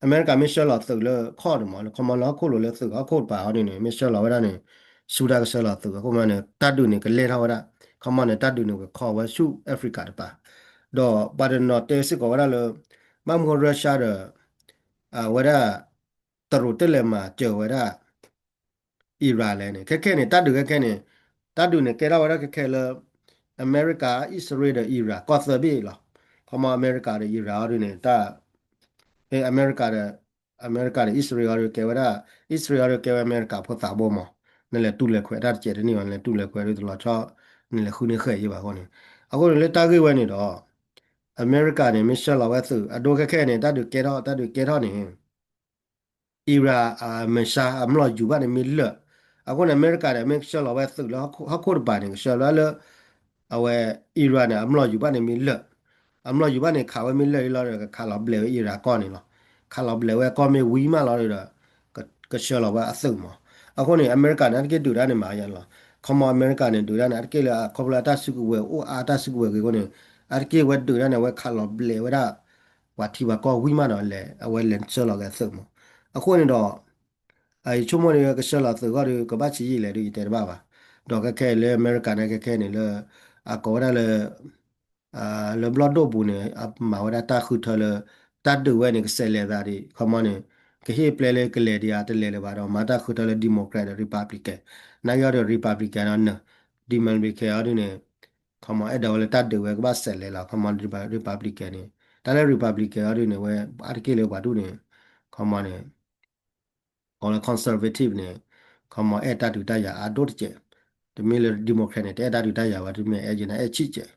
အမဲရကၤမ့ၢ်ဆှၢလီၤသုးလၢခီၣ်န့ၣ်မး လၢခီမီလၢဟီၣ်ခိၣ်လိၤလၢသုးဟီၣ်ခိၣ်တပၤအီၤဒ်န့ၣ် မ့ၢ်ဆှၢလီၤဝဲဒၣ်န့ၣ် ဆူတၢ်ကဆှၢလီၤသုး အဃိမးန့ၣ် တၢ်ဒုးန့ၣ်ကလဲၢ်ထီၣ်ဝဲဒၣ် ခီမီန့ၣ် တၢ်ဒုးန့ၣ်ကခီဝဲဆူ Africa တပၤ ဒီးပှၤတနီၤတဲစ့ၢ်ကီးဝဲဒၣ်လၢ ဘၣ်မနုၤ Russia ဒီး အဝဲဒၣ် တရူးတလဲၤမၤစၢၤဝဲဒၣ် Iran လဲၣ်န့ၣ် ခဲခဲန့ၣ် တၢ်ဒုးခဲခဲန့ၣ် တၢ်ဒုးန့ၣ်ကဲထီၣ်ဝဲဒၣ်ခဲခဲလၢ အမဲရကၤ အံၣ်စရ့လးဒီး Iran ကီၢ်သၢဘ့ၣ်လီၤ. ခီမီအမဲရကၤဒီး Iran အီၤဒ်န့ၣ် တၢ် အမဲရကၤဒီး အမဲရကၤဒီး အံၣ်စရ့လးအီၤဒ်ကဲဝဲဒၣ် အံၣ်စရ့လးအီၤဒ်ကဲဝဲအမဲရကၤဖိသးဘိမး နလဲၤတူၢ်လဲၤခွဲးတၢ်တစဲးတန့ၢ်ဘၣ် နလဲၤတူၢ်လဲၤခွဲးဒ်တလီၤဆီ နလဲၤဃုန့ၢ်ဃဲးယံၤဘၣ်အဃိန့ၣ် အဃိန့ၣ်လၢတၢ်ဂ့ၢ်ဝဲန့ၣ်ဒီး အမဲရကၤန့ၣ် မ့ၢ်ဆှၢလီၤဝဲသုး အဒိခဲခဲန့ၣ် တၢ်ဒုးကဲထီၣ် တၢ်ဒုးကဲထီၣ်န့ၣ် Iran အမဲာ်ဆှးအမျိာ်ယူၤဘၣ်န့ၣ်မ့ၢ်လၢာ်, အဃိန့ၣ် အမဲရကၤန့ၣ် မ့ၢ်ကဆှၢလီၤဝဲသုးလၢဟီၣ်ခိၣ်တပၤန့ၣ် ကဆှၢလီၤလၢ အဝဲ Iran န့ၣ် အမျိာ်ယူၤဘၣ်န့ၣ်မ့ၢ်လၢာ်, အမျိာ်ယူၤဘၣ်န့ၣ် ခးဝဲမ့ၢ်လၢာ်လံလီၤဒီး ကခးလီၤဘျဲးဝဲ Iran ကီၢ်န့ၣ်လီၤ. ခးလီၤဘျဲးဝဲကီၢ်မ့ၢ်ဝံၤမးလီၤဒီး ကဆှၢလီၤဝဲအသုးမး. အဃိန့ၣ် အမဲရကၤန့ၣ် အတက့ၢ်ဒုးတၢ်န့ၣ်မၤယါန့ၣ်လီၤ. ခီမီအမဲရကၤန့ၣ် ဒုးတၢ်န့ၣ် အတက့ၢ်လၢအခီဖျိလၢအတၢ်စုကဝဲၤအိၣ်အါ တၢ်စုကဝဲၤဂ့ၤအဃိန့ၣ် အတက့ၢ်ဝဲဒုးတၢ်န့ၣ် အဝဲခးလီၤဘျဲးဝဲဒၣ် ပှၤထံပှၤကီၢ်ဝံၤမးဒီးလဲၤ အဝဲလဲၤဆှၢလီၤက့ၤအသုးမး. အဃိန့ၣ်ဒီး ယဆိကမိၣ်န့ၣ် ကဆှၢလီၤသုးဂီၢ်ဒီး ကဘၣ်ဆံးယံာ်လဲၣ်ဒီး ယတဲတဘၣ်ဘၣ်. ဒီးခဲခဲလၢအမဲရကၤန့ၣ် ခဲခဲန့ၣ်လၢ အကိးဝဲဒၣ်လၢ လၢဘျီၣ်ဒိၣ်ပူၤန့ၣ် အမၤဝဲဒၣ်တၢ်ဃုထၢလၢ တၢ်ဒုးဝဲန့ၣ် ကဆဲးလဲၤသးဒံး ခီမီန့ၣ် ကဟ့ၣ်ပျဲလၢကလဲၤဒံးဧါ တလဲၤလၢၤဘၣ်ဒီး မၤတၢ်ဃုထၢလၢ Democrat ဒီး Republican နာ်က့အီၤဒီး Republican ဒီးနၢၤ Democrat အီၤဒ်န့ၣ် ခီမီအဲၣ်ဒိးဝဲလၢတၢ်ဒုးဝဲကဘၣ်ဆဲးလဲၤလီၤ ခီမီ Republican န့ၣ် တၢ်လၢ Republican အီၤဒ်န့ၣ် ဝဲအါတက့ၢ်လၢပှၤဒူၣ်န့ၣ် ခီမီန့ၣ် ကိးလၢ conservative န့ၣ် ခီမီအဲၣ်တၢ်ဒုးတၢ်ယၤအါဒိၣ်တစဲး, တမ့ၢ်လၢ Democrat န့ၣ် တအဲၣ်တၢ်ဒုးတၢ်ယၤဘၣ် တမ့ၢ်အဲၣ်ယဲန့ၣ် အဲၣ်ဆံးစဲး.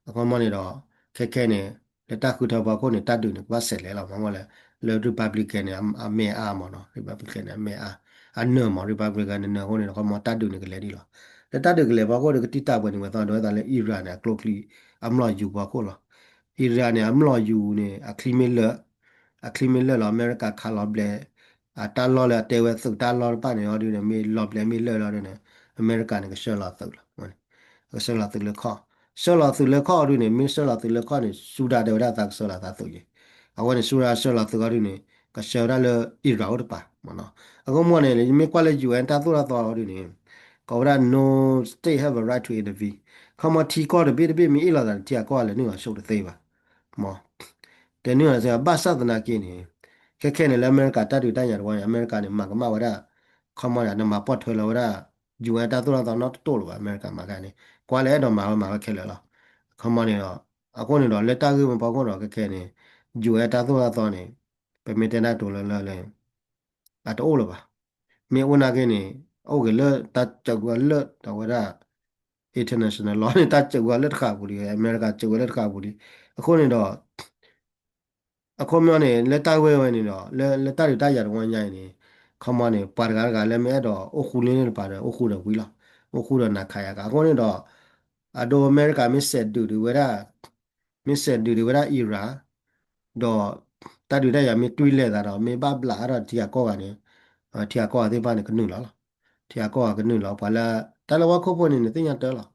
အခီမီန့ၣ်ဒီး ခဲခဲန့ၣ် လၢတၢ်ဃုထၢဖီခိၣ်န့ၣ် တၢ်ဒုးန့ၣ် ကဘၣ်ဆဲးလဲၤလီၤ မ့ၢ်လၢ လၢ Republican န့ၣ် အမဲာ်အါမးနီၤ Republican န့ၣ် အမဲာ်အါ အနၢၤမး Republican န့ၣ် နၢၤအဃိန့ၣ်ဒီး ခီမီတၢ်ဒုးန့ၣ် ကလဲၤဒံးလီၤ. လၢတၢ်ဒုးကလဲၤဖီခိၣ်ဒီး ကတံၢ်တၢ်ပှဲၤန့ၣ် ဝဲသီဒိးဝဲသးလၢ Iran န့ၣ် အကျိချံ အမျိာ်ယူၤဖီခိၣ်လီၤ. Iran န့ၣ် အမျိာ်ယူၤန့ၣ် အချံမ့ၢ်လၢာ် အချံမ့ၢ်လၢာ်လီၤ အမဲရကၤခးလီၤဘျဲး အတၢ်လီၢ်လၢအတဲဝဲသုးတၢ်လီၢ်တဖၣ်န့ၣ်အီၤဒ်န့ၣ် မ့ၢ်လီၤဘျဲးမ့ၢ်လၢာ်လီၤဒ်န့ၣ် အမဲရကၤန့ၣ် ကဆှၢလီၤသုးလီၤ. ကဆှၢလီၤသုးလၢခီၣ် ဆှၢလီၤသုးလၢခီၣ်အီၤဒ်န့ၣ် မ့ၢ်ဆှၢလီၤသုးလၢခီၣ်န့ၣ် စူဒၣ်တဲဝဲဒၣ်သးကဆှၢလီၤသးသုးယဲၢ် အဝဲန့ၣ် စူဒၣ်ဆှၢလီၤသုးအီၤဒ်န့ၣ် ကဆှၢဝဲဒၣ်လၢ Iran အိၣ်တပၤမ့ၢ်နီၤ. အဃိမီန့ၣ် မ့ၢ်ကွၢ်လၢ ယူၣ်အၣ် တၢ်သိၣ်တၢ်သီအီၤဒ်န့ၣ် ကိးဝဲဒၣ် no state have a right to intervene ခီမီထံကီၢ်တဘ့ၣ်တဘ့ၣ်မ့ၢ်အ့ၣ်လိာ်သးန့ၣ် ထံအကီၢ်လဲၤနုာ်လီၤဆိတသ့ဘၣ် မ့ၢ် တဲနုာ်လီၤသ့ဘၣ် ဘၣ်ဆၣ်သနာ်က့န့ၣ် ခဲခဲန့ၣ်လၢအမဲရကၤတၢ်ဒုးတၢ်ယၤတဝီန့ၣ် အမဲရကၤန့ၣ် မၤကမၣ်ဝဲဒၣ် ခီမီန့ၣ် နမၤပိာ်ထွဲလီၤဝဲဒၣ် ယူၣ်အၣ် တၢ်သိၣ်တၢ်သီနီတတိၢ်လၢၤဘၣ် အမဲရကၤမၤခါန့ၣ် ကွၢ်လၢအဲၣ်ဒိးမၤဝဲမၤဝဲခဲလၢာ်လီၤ. ခီမီန့ၣ်ဒီး အဃိန့ၣ်ဒီး လၢတၢ်ဂ့ၢ်မ့ၢ်ဖီခိၣ်ဒီး ခဲခဲန့ၣ် ယူၣ်အၣ် တၢ်သိၣ်တၢ်သီန့ၣ် ပမ့ၢ်တဲဒၣ်တိၤလၢလၢလၢ အတအိၣ်လၢၤဘၣ်. မ့ၢ်အိၣ်နာ်က့န့ၣ် အိၣ်က့ၤလၢတၢ်စၢးကွံာ်အီၤလၢ အဝဲဒၣ် international law န့ၣ် တၢ်စၢးကွံာ်အီၤလၢတဃာ်ပူၤလံ အမဲရကၤစၢးကွံာ်လၢတဃာ်ပူၤလံ. အဃိန့ၣ်ဒီး အခီပညီန့ၣ် လၢတၢ်ဂ့ၢ်ဝဲန့ၣ်ဒီး လၢ လၢတၢ်ဒုးတၢ်ယၤတဝီညါအံၤန့ၣ် ခီမီန့ၣ် ပှၤတဂၤတဂၤလၢမ့ၢ်အဲၣ်ဒိးအိၣ်ဃူလၢန့ၣ်တပၤဒီး အိၣ်ဃူဒီးဝံၤလီၤ. အိၣ်ဃူဒီးနၤခးယၤကၤ အဃိန့ၣ်ဒီး အဒိအမဲရကၤမ့ၢ်စဲးဒုးဒုးဝဲဒၣ် မ့ၢ်စဲးဒုးဒုးဝဲဒၣ် Iran ဒီး တၢ်ဒုးတၢ်ယၤမ့ၢ်တွံၢ်လဲၤသးဒီး မ့ၢ်ဘၣ်ဘျးအါထီၣ်ထံဂၤကီၢ်ဂၤန့ၣ် ထံဂၤကီၢ်ဂၤသ့ၣ်တဖၣ်န့ၣ် ကနုာ်လီၤလီၤ. ထံဂၤကီၢ်ဂၤကနုာ်လီၤ ပှၤလၢ တၢ်လၢဟီၣ်ခိၣ်ဖိန့ၣ် နသ့ၣ်ညါတၢ်လီၤ.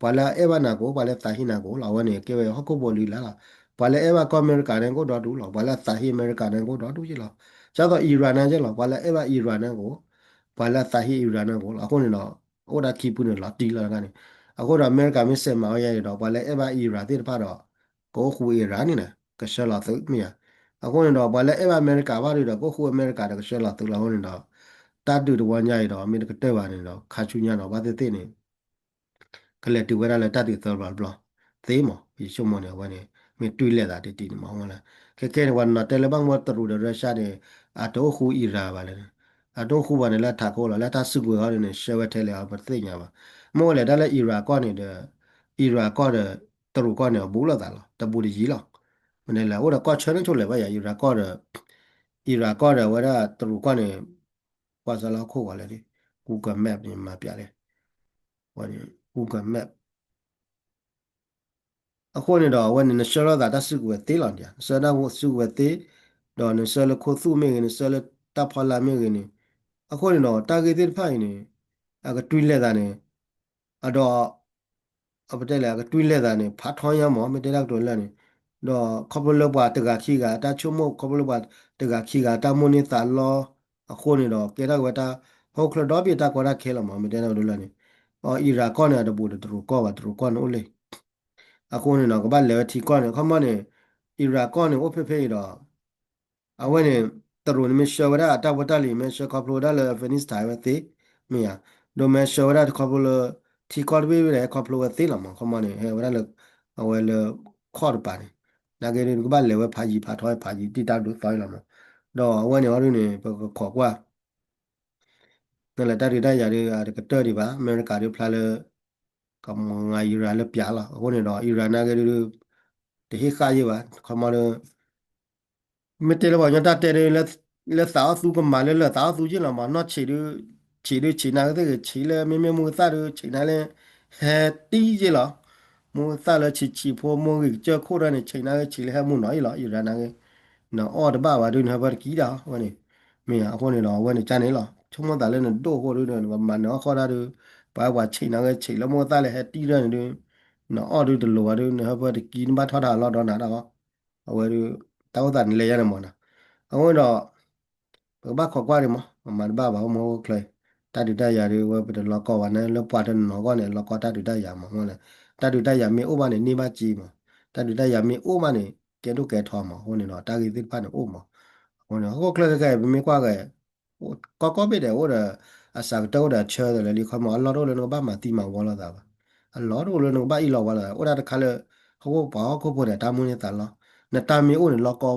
ပှၤလၢအဲၣ်ဘၣ်နၤကအိၣ် ပှၤလၢသးဟ့နၤကအိၣ်လီၤ အဝဲန့ၣ် ကဲဝဲဟီၣ်ခိၣ်ဖိလံလၢ်လီၤ. ပှၤလၢအဲၣ်ဘၣ်ကီၢ်အမဲရကၤန့ၣ်ကအိၣ်ဒီဒူၣ်လီၤ ပှၤလၢသးဟ့အမဲရကၤန့ၣ်ကအိၣ်ဒီဒူၣ်ယ့ၢ်လီၤ. ဒ်သိး Iran န့ၣ်ယ့ၢ်လီၤ ပှၤလၢအဲၣ်ဘၣ် Iran န့ၣ်ကအိၣ် ပှၤလၢသးဟ့ Iran န့ၣ်ကအိၣ်လီၤ. အဃိန့ၣ်ဒီး အိၣ်ဒၣ်ခံဖုန့ၣ်လီၤတံၢ်လီၤတခါန့ၣ် အဃိဒီးအမဲရကၤမ့ၢ်စဲးမၤအီၤယါန့ၣ်ဒီး ပှၤလၢအဲၣ်ဘၣ် Iran သ့ၣ်တဖၣ်ဒီး ကအိၣ်ဃူ Iran န့ၣ်န့ၣ် ကဆှၢလီၤသုးမ့ၢ်ဧါ. အဃိန့ၣ်ဒီး ပှၤလၢအဲၣ်ဘၣ်အမဲရကၤဘၣ်ဒီး ကအိၣ်ဃူအမဲရကၤဒီးကဆှၢလီၤသုးလီၤ. အဃိန့ၣ်ဒီး တၢ်ဒုးတဝီညါအံၤဒီး မ့ၢ်တကတၢၢ်ဘၣ်န့ၣ်ဒီး ခါဆူညါဒီး ဘၣ်သ့ၣ်သ့ၣ်န့ၣ် ကလဲၤတုၤဝဲဒၣ်လၢတၢ်ဒုးသၢဘျီတဘျီသ့မး ယဆိကမိၣ်န့ၣ် အဝဲန့ၣ် မ့ၢ်တွံၢ်လဲၤသးတံၢ်တံၢ်န့ၣ်မး အဝဲလၢ ခဲခဲန့ၣ် ပှၤနီၤတဲလၢဘၣ်မနုၤတရူးဒီး Russia န့ၣ် အတအိၣ်ဃူ Iran ဘၣ်လဲၣ်န့ၣ် အတအိၣ်ဃူဘၣ်န့ၣ် လၢထးခိၣ်လီၤ လၢတၢ်စုကဝဲၤဟီဒ်န့ၣ် ဆှၢဝဲထဲလဲၣ်အီၤ ပတသ့ၣ်ညါဘၣ်. မ့ၢ်ဝဲလဲၣ် တၢ်လၢ Iran ကီၢ်န့ၣ်ဒီး Iran ကီၢ်ဒီး တရူးကီၢ်န့ၣ် အဘူးလိာ်သးလီၤ တဘူးတယံၤလီၤ. မ့ၢ်န့ၣ်လဲၣ် အိၣ်ဒီးကီၢ်ဆၢန့ၣ်ဆိလဲၣ်ဘၣ်ယၤ Iran ကီၢ်ဒီး Iran ကီၢ်ဒီး အဝဲဒၣ်တရူးကီၢ်န့ၣ် ကွၢ်စၢလၢဟီၣ်ခိၣ်ဂီၤလဲၣ် Google Map န့ၣ် မၤပျးလဲၣ် Google Map အဃိန့ၣ်ဒီး အဝဲန့ၣ် နဆှၢလီၤသးတၢ်စုကဝဲၤသ့လီၤ နဆှၢတၢ်စုကဝဲၤသ့ ဒီးနဆှၢလၢခိၣ်သူၣ်မ့ၢ်ဂ့ၤ နဆှၢလၢတၢ်ဖီလာ်မ့ၢ်ဂ့ၤန့ၣ် အဃိန့ၣ်ဒီး တၢ်ဂ့ၢ်သ့ၣ်တဖၣ်အံၤန့ၣ် အကတွံလဲသးန့ၣ် အဒီး အပတဲလဲၣ် အကတွံလဲသးန့ၣ် ဖးထီညါမး မ့ၢ်တဲတၢ်ကတိၤလၢာ်န့ၣ်, ဒီးခီဖျိလၢပှၤတဂၤခံဂၤ တၢ်ဆိကမိၣ် ခီဖျိလၢပှၤတဂၤခံဂၤ တၢ်မိၣ်န့ၢ်သးလီ အဃိန့ၣ်ဒီး ကဲထီၣ်က့ၤဝဲတၢ် ဟီၣ်ခိၣ်ချၢဒီဘ့ၣ်တၢ်ကီတၢ်ခဲလီၤမး မ့ၢ်တဲတၢ်ကတိၤလၢာ်န့ၣ်, အံရၣ်ကီၢ်န့ၣ် အတဘူးဒီးတရူးကီၢ်ဘၣ် တရူးကီၢ်န့ၣ်အိၣ်လံ အဃိန့ၣ်ဒီး ကဘၣ်လဲၤဝဲထံကီၢ်န့ၣ် ခီမီန့ၣ် အံရၣ်ကီၢ်န့ၣ် အိၣ်ဖဲဖဲအံၤဒီး အဝဲန့ၣ် တရူးန့ၣ်မ့ၢ်ဆှၢဝဲဒၣ်အတၢ်ဖိတၢ်လံၤ မ့ၢ်ဆှၢခီဖျိဝဲဒၣ်လၢ Afghanistan ဝဲသ့ မ့ၢ်ဧါ, ဒီးမ့ၢ်ဆှၢဝဲဒၣ်ခီဖျိလၢ ထံကီၢ်တဘ့ၣ်ဘ့ၣ်ဒီး ဟဲခီဖျိဝဲသ့လီၤမး ခီမီန့ၣ် ဟဲဝဲဒၣ်လၢ အဝဲလၢ ခီၣ်တပၤန့ၣ်, နာ်က့ဒုးကဘၣ်လဲၤဝဲဖးယံၤဖးထီဖးယံၤ တံၢ်တၢ်ဒိးသီအံၤလီၤမး, ဒီးအဝဲန့ၣ်အီၤဒုးန့ၣ် ပကခိးကွၢ် နလဲၤတၢ်ဒုးတၢ်ယၤဒုး အတကတၢၢ်ဒံးဘၣ် အမဲရကၤဒုးဖျါလၢ ကမၤအံရၣ်လၢပျးလီၤ. အဃိန့ၣ်ဒီး အံရၣ်နာ်က့ဒုး တဟ့ၣ်ဃာ်ယ့ၢ်ဘၣ် ခီမီဒုး မ့ၢ်တဲလၢပှၤကညီတၢ်တဲဒုး လၢသးအီၣ်သူကမၤလၢလၢာ်သးအီၣ်သူက့လီၤမး နီၢ်ဆံးဒုး ဆံးဒုးဆံးနာ်က့သ့ၣ်ဂ့ၤ ဆံးလၢမ့မ့ၢ်မူကသၣ်ဒုး ဆံးနာ်လၢ ဟဲတံၢ်က့လီၤ. မူကသၣ်လၢဆံးဆံးဖိ မိၢ်ဂံၢ်ကစၢၢ်ခိၣ်ဒၣ်န့ၣ် ဆံးနာ်က့ ဆံးလၢဟဲမူနီၤအံၤလီၤ အံရၣ်နာ်က့ နအီၣ်တဘၣ်ဘၣ်ဒုး နဟၢဖၢတကံတၢ်ဝဲန့ၣ်, မ့ၢ်အဃိန့ၣ်ဒီး အဝဲန့ၣ်ကန့ၣ်လီၤ ဆိကမိၣ်သးလၢနဒိၣ်အဃိဒုး နကမၤနၢၤအီၣ်ဃီတၢ်ဒုး ပှၤပှၤဆံးနာ်က့ ဆံးလၢမိၢ်ကသၣ်လၢဟဲတံၢ်ဒၣ်န့ၣ်ဒုး နအီၣ်ဒုးတလိၤဘၣ်ဒုး နဟၢဖၢတကံ နဘၣ်ထီၣ်တၢ်အလီၢ်ဒီးနၤတၢ်အီၣ် အဝဲဒုး တၢ်အိၣ်သးန့ၣ်လဲၤယါန့ၣ်မးနီၤ, အဃိန့ၣ်ဒီး ပကဘၣ်ခိးကွၢ်န့ၣ်မး ပမၤတဘၣ်ဘၣ် အိၣ်မူအိၣ်ချၢ တၢ်ဒုးတၢ်ယၤဒုး ဝဲပတလီၤကီဘၣ်န့ၣ် လၢပှၤတနီၤဂီၢ်န့ၣ် လီၤကီတၢ်ဒုးတၢ်ယၤမး အဃိန့ၣ် တၢ်ဒုးတၢ်ယၤမ့ၢ်အိၣ်ဘၣ်န့ၣ် န့ၢ်ဘၣ်စ့မး, တၢ်ဒုးတၢ်ယၤမ့ၢ်အိၣ်ဘၣ်န့ၣ် ကဲဒိၣ်ကဲထီမး အဃိန့ၣ်ဒီး တၢ်ဂ့ၢ်သ့ၣ်တဖၣ်န့ၣ်အိၣ်မး, အဃိန့ၣ် ဟီၣ်ခိၣ်ချၢခဲခဲအံၤ ပမ့ၢ်ကွၢ်က့ၤ ကီၢ်ကီၢ်ဘ့ၣ်ဒဲးအိၣ်ဒီး အစှၤကတၢၢ်အိၣ်ဒီးအဆၢဒီးလၢလံ ခီမီ အလီၢ်တအိၣ်လၢနကဘၣ်မၤသံမၤဝီလိာ်သးဘၣ်, အလီၢ်တအိၣ်လၢနကဘၣ်အ့ၣ်လိာ်ဝီလိာ်သး အိၣ်ဒၣ်တခါလၢ ဟီၣ်ခိၣ်ပှၤဟီၣ်ခိၣ်ဖိန့ၣ် တၢ်မိၣ်န့ၢ်သးလီၤ, နတၢ်မ့ၢ်အိၣ်န့ၣ်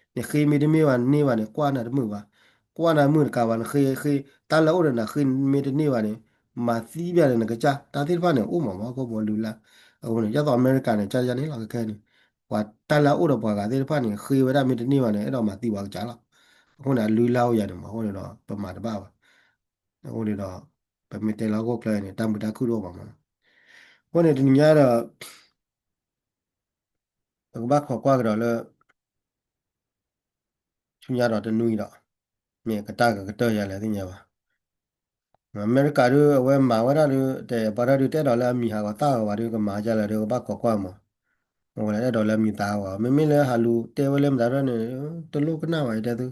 လီၤကီဝဲဒၣ်, နဃ့မ့ၢ်တန့ၢ်ဘၣ်န့ၣ် ကွၢ်နၤတမုာ်ဘၣ်, ကွၢ်နၤမုာ်တကးဘၣ် နဃ့ဃ့ တၢ်လၢအအိၣ်ဒီးနၤဃ့မ့ၢ်တန့ၢ်ဘၣ်န့ၣ် မၤသံဘၣ်န့ၣ် နကစၢ် တၢ်သ့ၣ်တဖၣ်န့ၣ် အိၣ်မးမး ဟီၣ်ခိၣ်ဖိလုၢ်လၢ်, အဃိန့ၣ် ဒ်သိးအမဲရကၤန့ၣ် ကန့ၣ်လီၤခဲခဲန့ၣ် ပှၤတၢ်လၢအအိၣ်ဒီးပှၤဂၤသ့ၣ်တဖၣ်န့ၣ် ဃ့ဝဲဒၣ်မ့ၢ်တန့ၢ်ဘၣ်န့ၣ် အဲၣ်ဒိးမၤသံပှၤကစၢ်လီၤ, အဃိန့ၣ် အလုၢ်လၢ်အိၣ်ယၤန့ၣ်မး အဃိန့ၣ်ဒီး ပမၤတဘၣ်ဘၣ်, အဃိန့ၣ်ဒီး ပမ့ၢ်တဲလၢဟီၣ်ခိၣ်ချၢန့ၣ် တၢ်မုာ်တၢ်ခုၣ်တအိၣ်ဘၣ်မး, အဃိန့ၣ်တနံၤညါဒီး ပကဘၣ်ခိးကွၢ်ကဒီးလၢ ဆူညါဒီးတနွံဒီး မ့ၢ်ကတၢ်ကကတၢၢ်ယၤလဲၣ်သ့ၣ်ညါဘၣ်, အမဲရကၤဒုး အဝဲမၤဝဲဒၣ်ဒုး တဲပှၤတၢ်ဒုးတအဲၣ်ဒိးလၢအမံၤဟးဂီၤသၣ်ဂီၤဘၣ်ဒုး ကမၤဒ်လဲၣ်ဒုး ကဘၣ်ခိးကွၢ်မး, အဝဲလၢအဲၣ်ဒိးလၢအမံၤသးဂီၤ မ့မ့ၢ်လၢဟးလူၤတဲဝဲလၢမတၤဒ်န့ၣ် တလိၣ်ကနၣ်ဘၣ် ယတဲသု,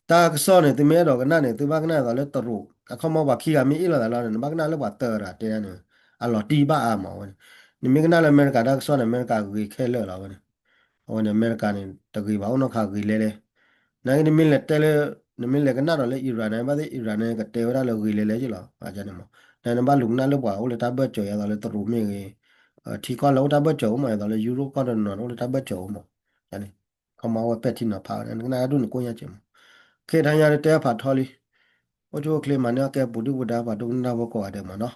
တၢ်ကစီၣ်န့ၣ် သုမ့ၢ်အဲၣ်ဒိးကနၣ်န့ၣ် သုဘၣ်ကနၣ်သိးလၢတရူး အခီမီပှၤခံဂၤမ့ၢ်အ့ၣ်လိာ်သးလီၤန့ၣ် နဘၣ်ကနၣ်လၢပှၤတၢၤတဂၤတဲဒၣ်န့ၣ် အလီၤတံၢ်ဘၣ်အါမးဝဲန့ၣ်, နမ့ၢ်ကနၣ်လၢအမဲရကၤတၢ်ကစီၣ်န့ၣ် အမဲရကၤဂ့ၤခဲလၢာ်လီၤဝဲန့ၣ်, အဝဲန့ၣ် အမဲရကၤန့ၣ် တဂ့ၤဘၣ် အိၣ်နီၢ်ခးဂ့ၤလဲလဲ, နာ်က့နမ့ၢ်လဲၤတဲလၢ နမ့ၢ်လဲၤကနၣ်ဒီးလၢ Iran န့ၣ် ဘၣ်သ့ၣ် Iran န့ၣ် ကတဲဝဲဒၣ်လၢဂ့ၤလဲလဲက့လီၤ, န့ၣ် နဘၣ်လူၤကနၣ်လၢပှၤအိၣ်လၢတၢ်ဘၢၣ်စၢၤ ယသိးလၢတရူးမ့ၢ်ဂ့ၤ, ထံကီၢ်လၢအိၣ်တၢ်ဘၢၣ်စၢၤအိၣ်မး ယသိးလၢ Europe ကီၢ်တနီၤန့ၣ် အိၣ်လၢတၢ်ဘၢၣ်စၢၤအိၣ်မး, န့ၣ် ခီမီဝဲပဲာ်ထံနီၤဖးဝဲ နကနၣ်ဒိၣ်န့ၣ်ကိၣ်ညါစဲးမး, ခဲထါညါတတဲဖးထီလံ, အိၣ်ဆူၣ်အိၣ်ချ့မၤန့ၢ်အီၣ်ကဲပူၤဒုၣ်ပူၤဒါပှၤဒိကနၣ်ဖိကိးဂၤဒဲးမးနီၤ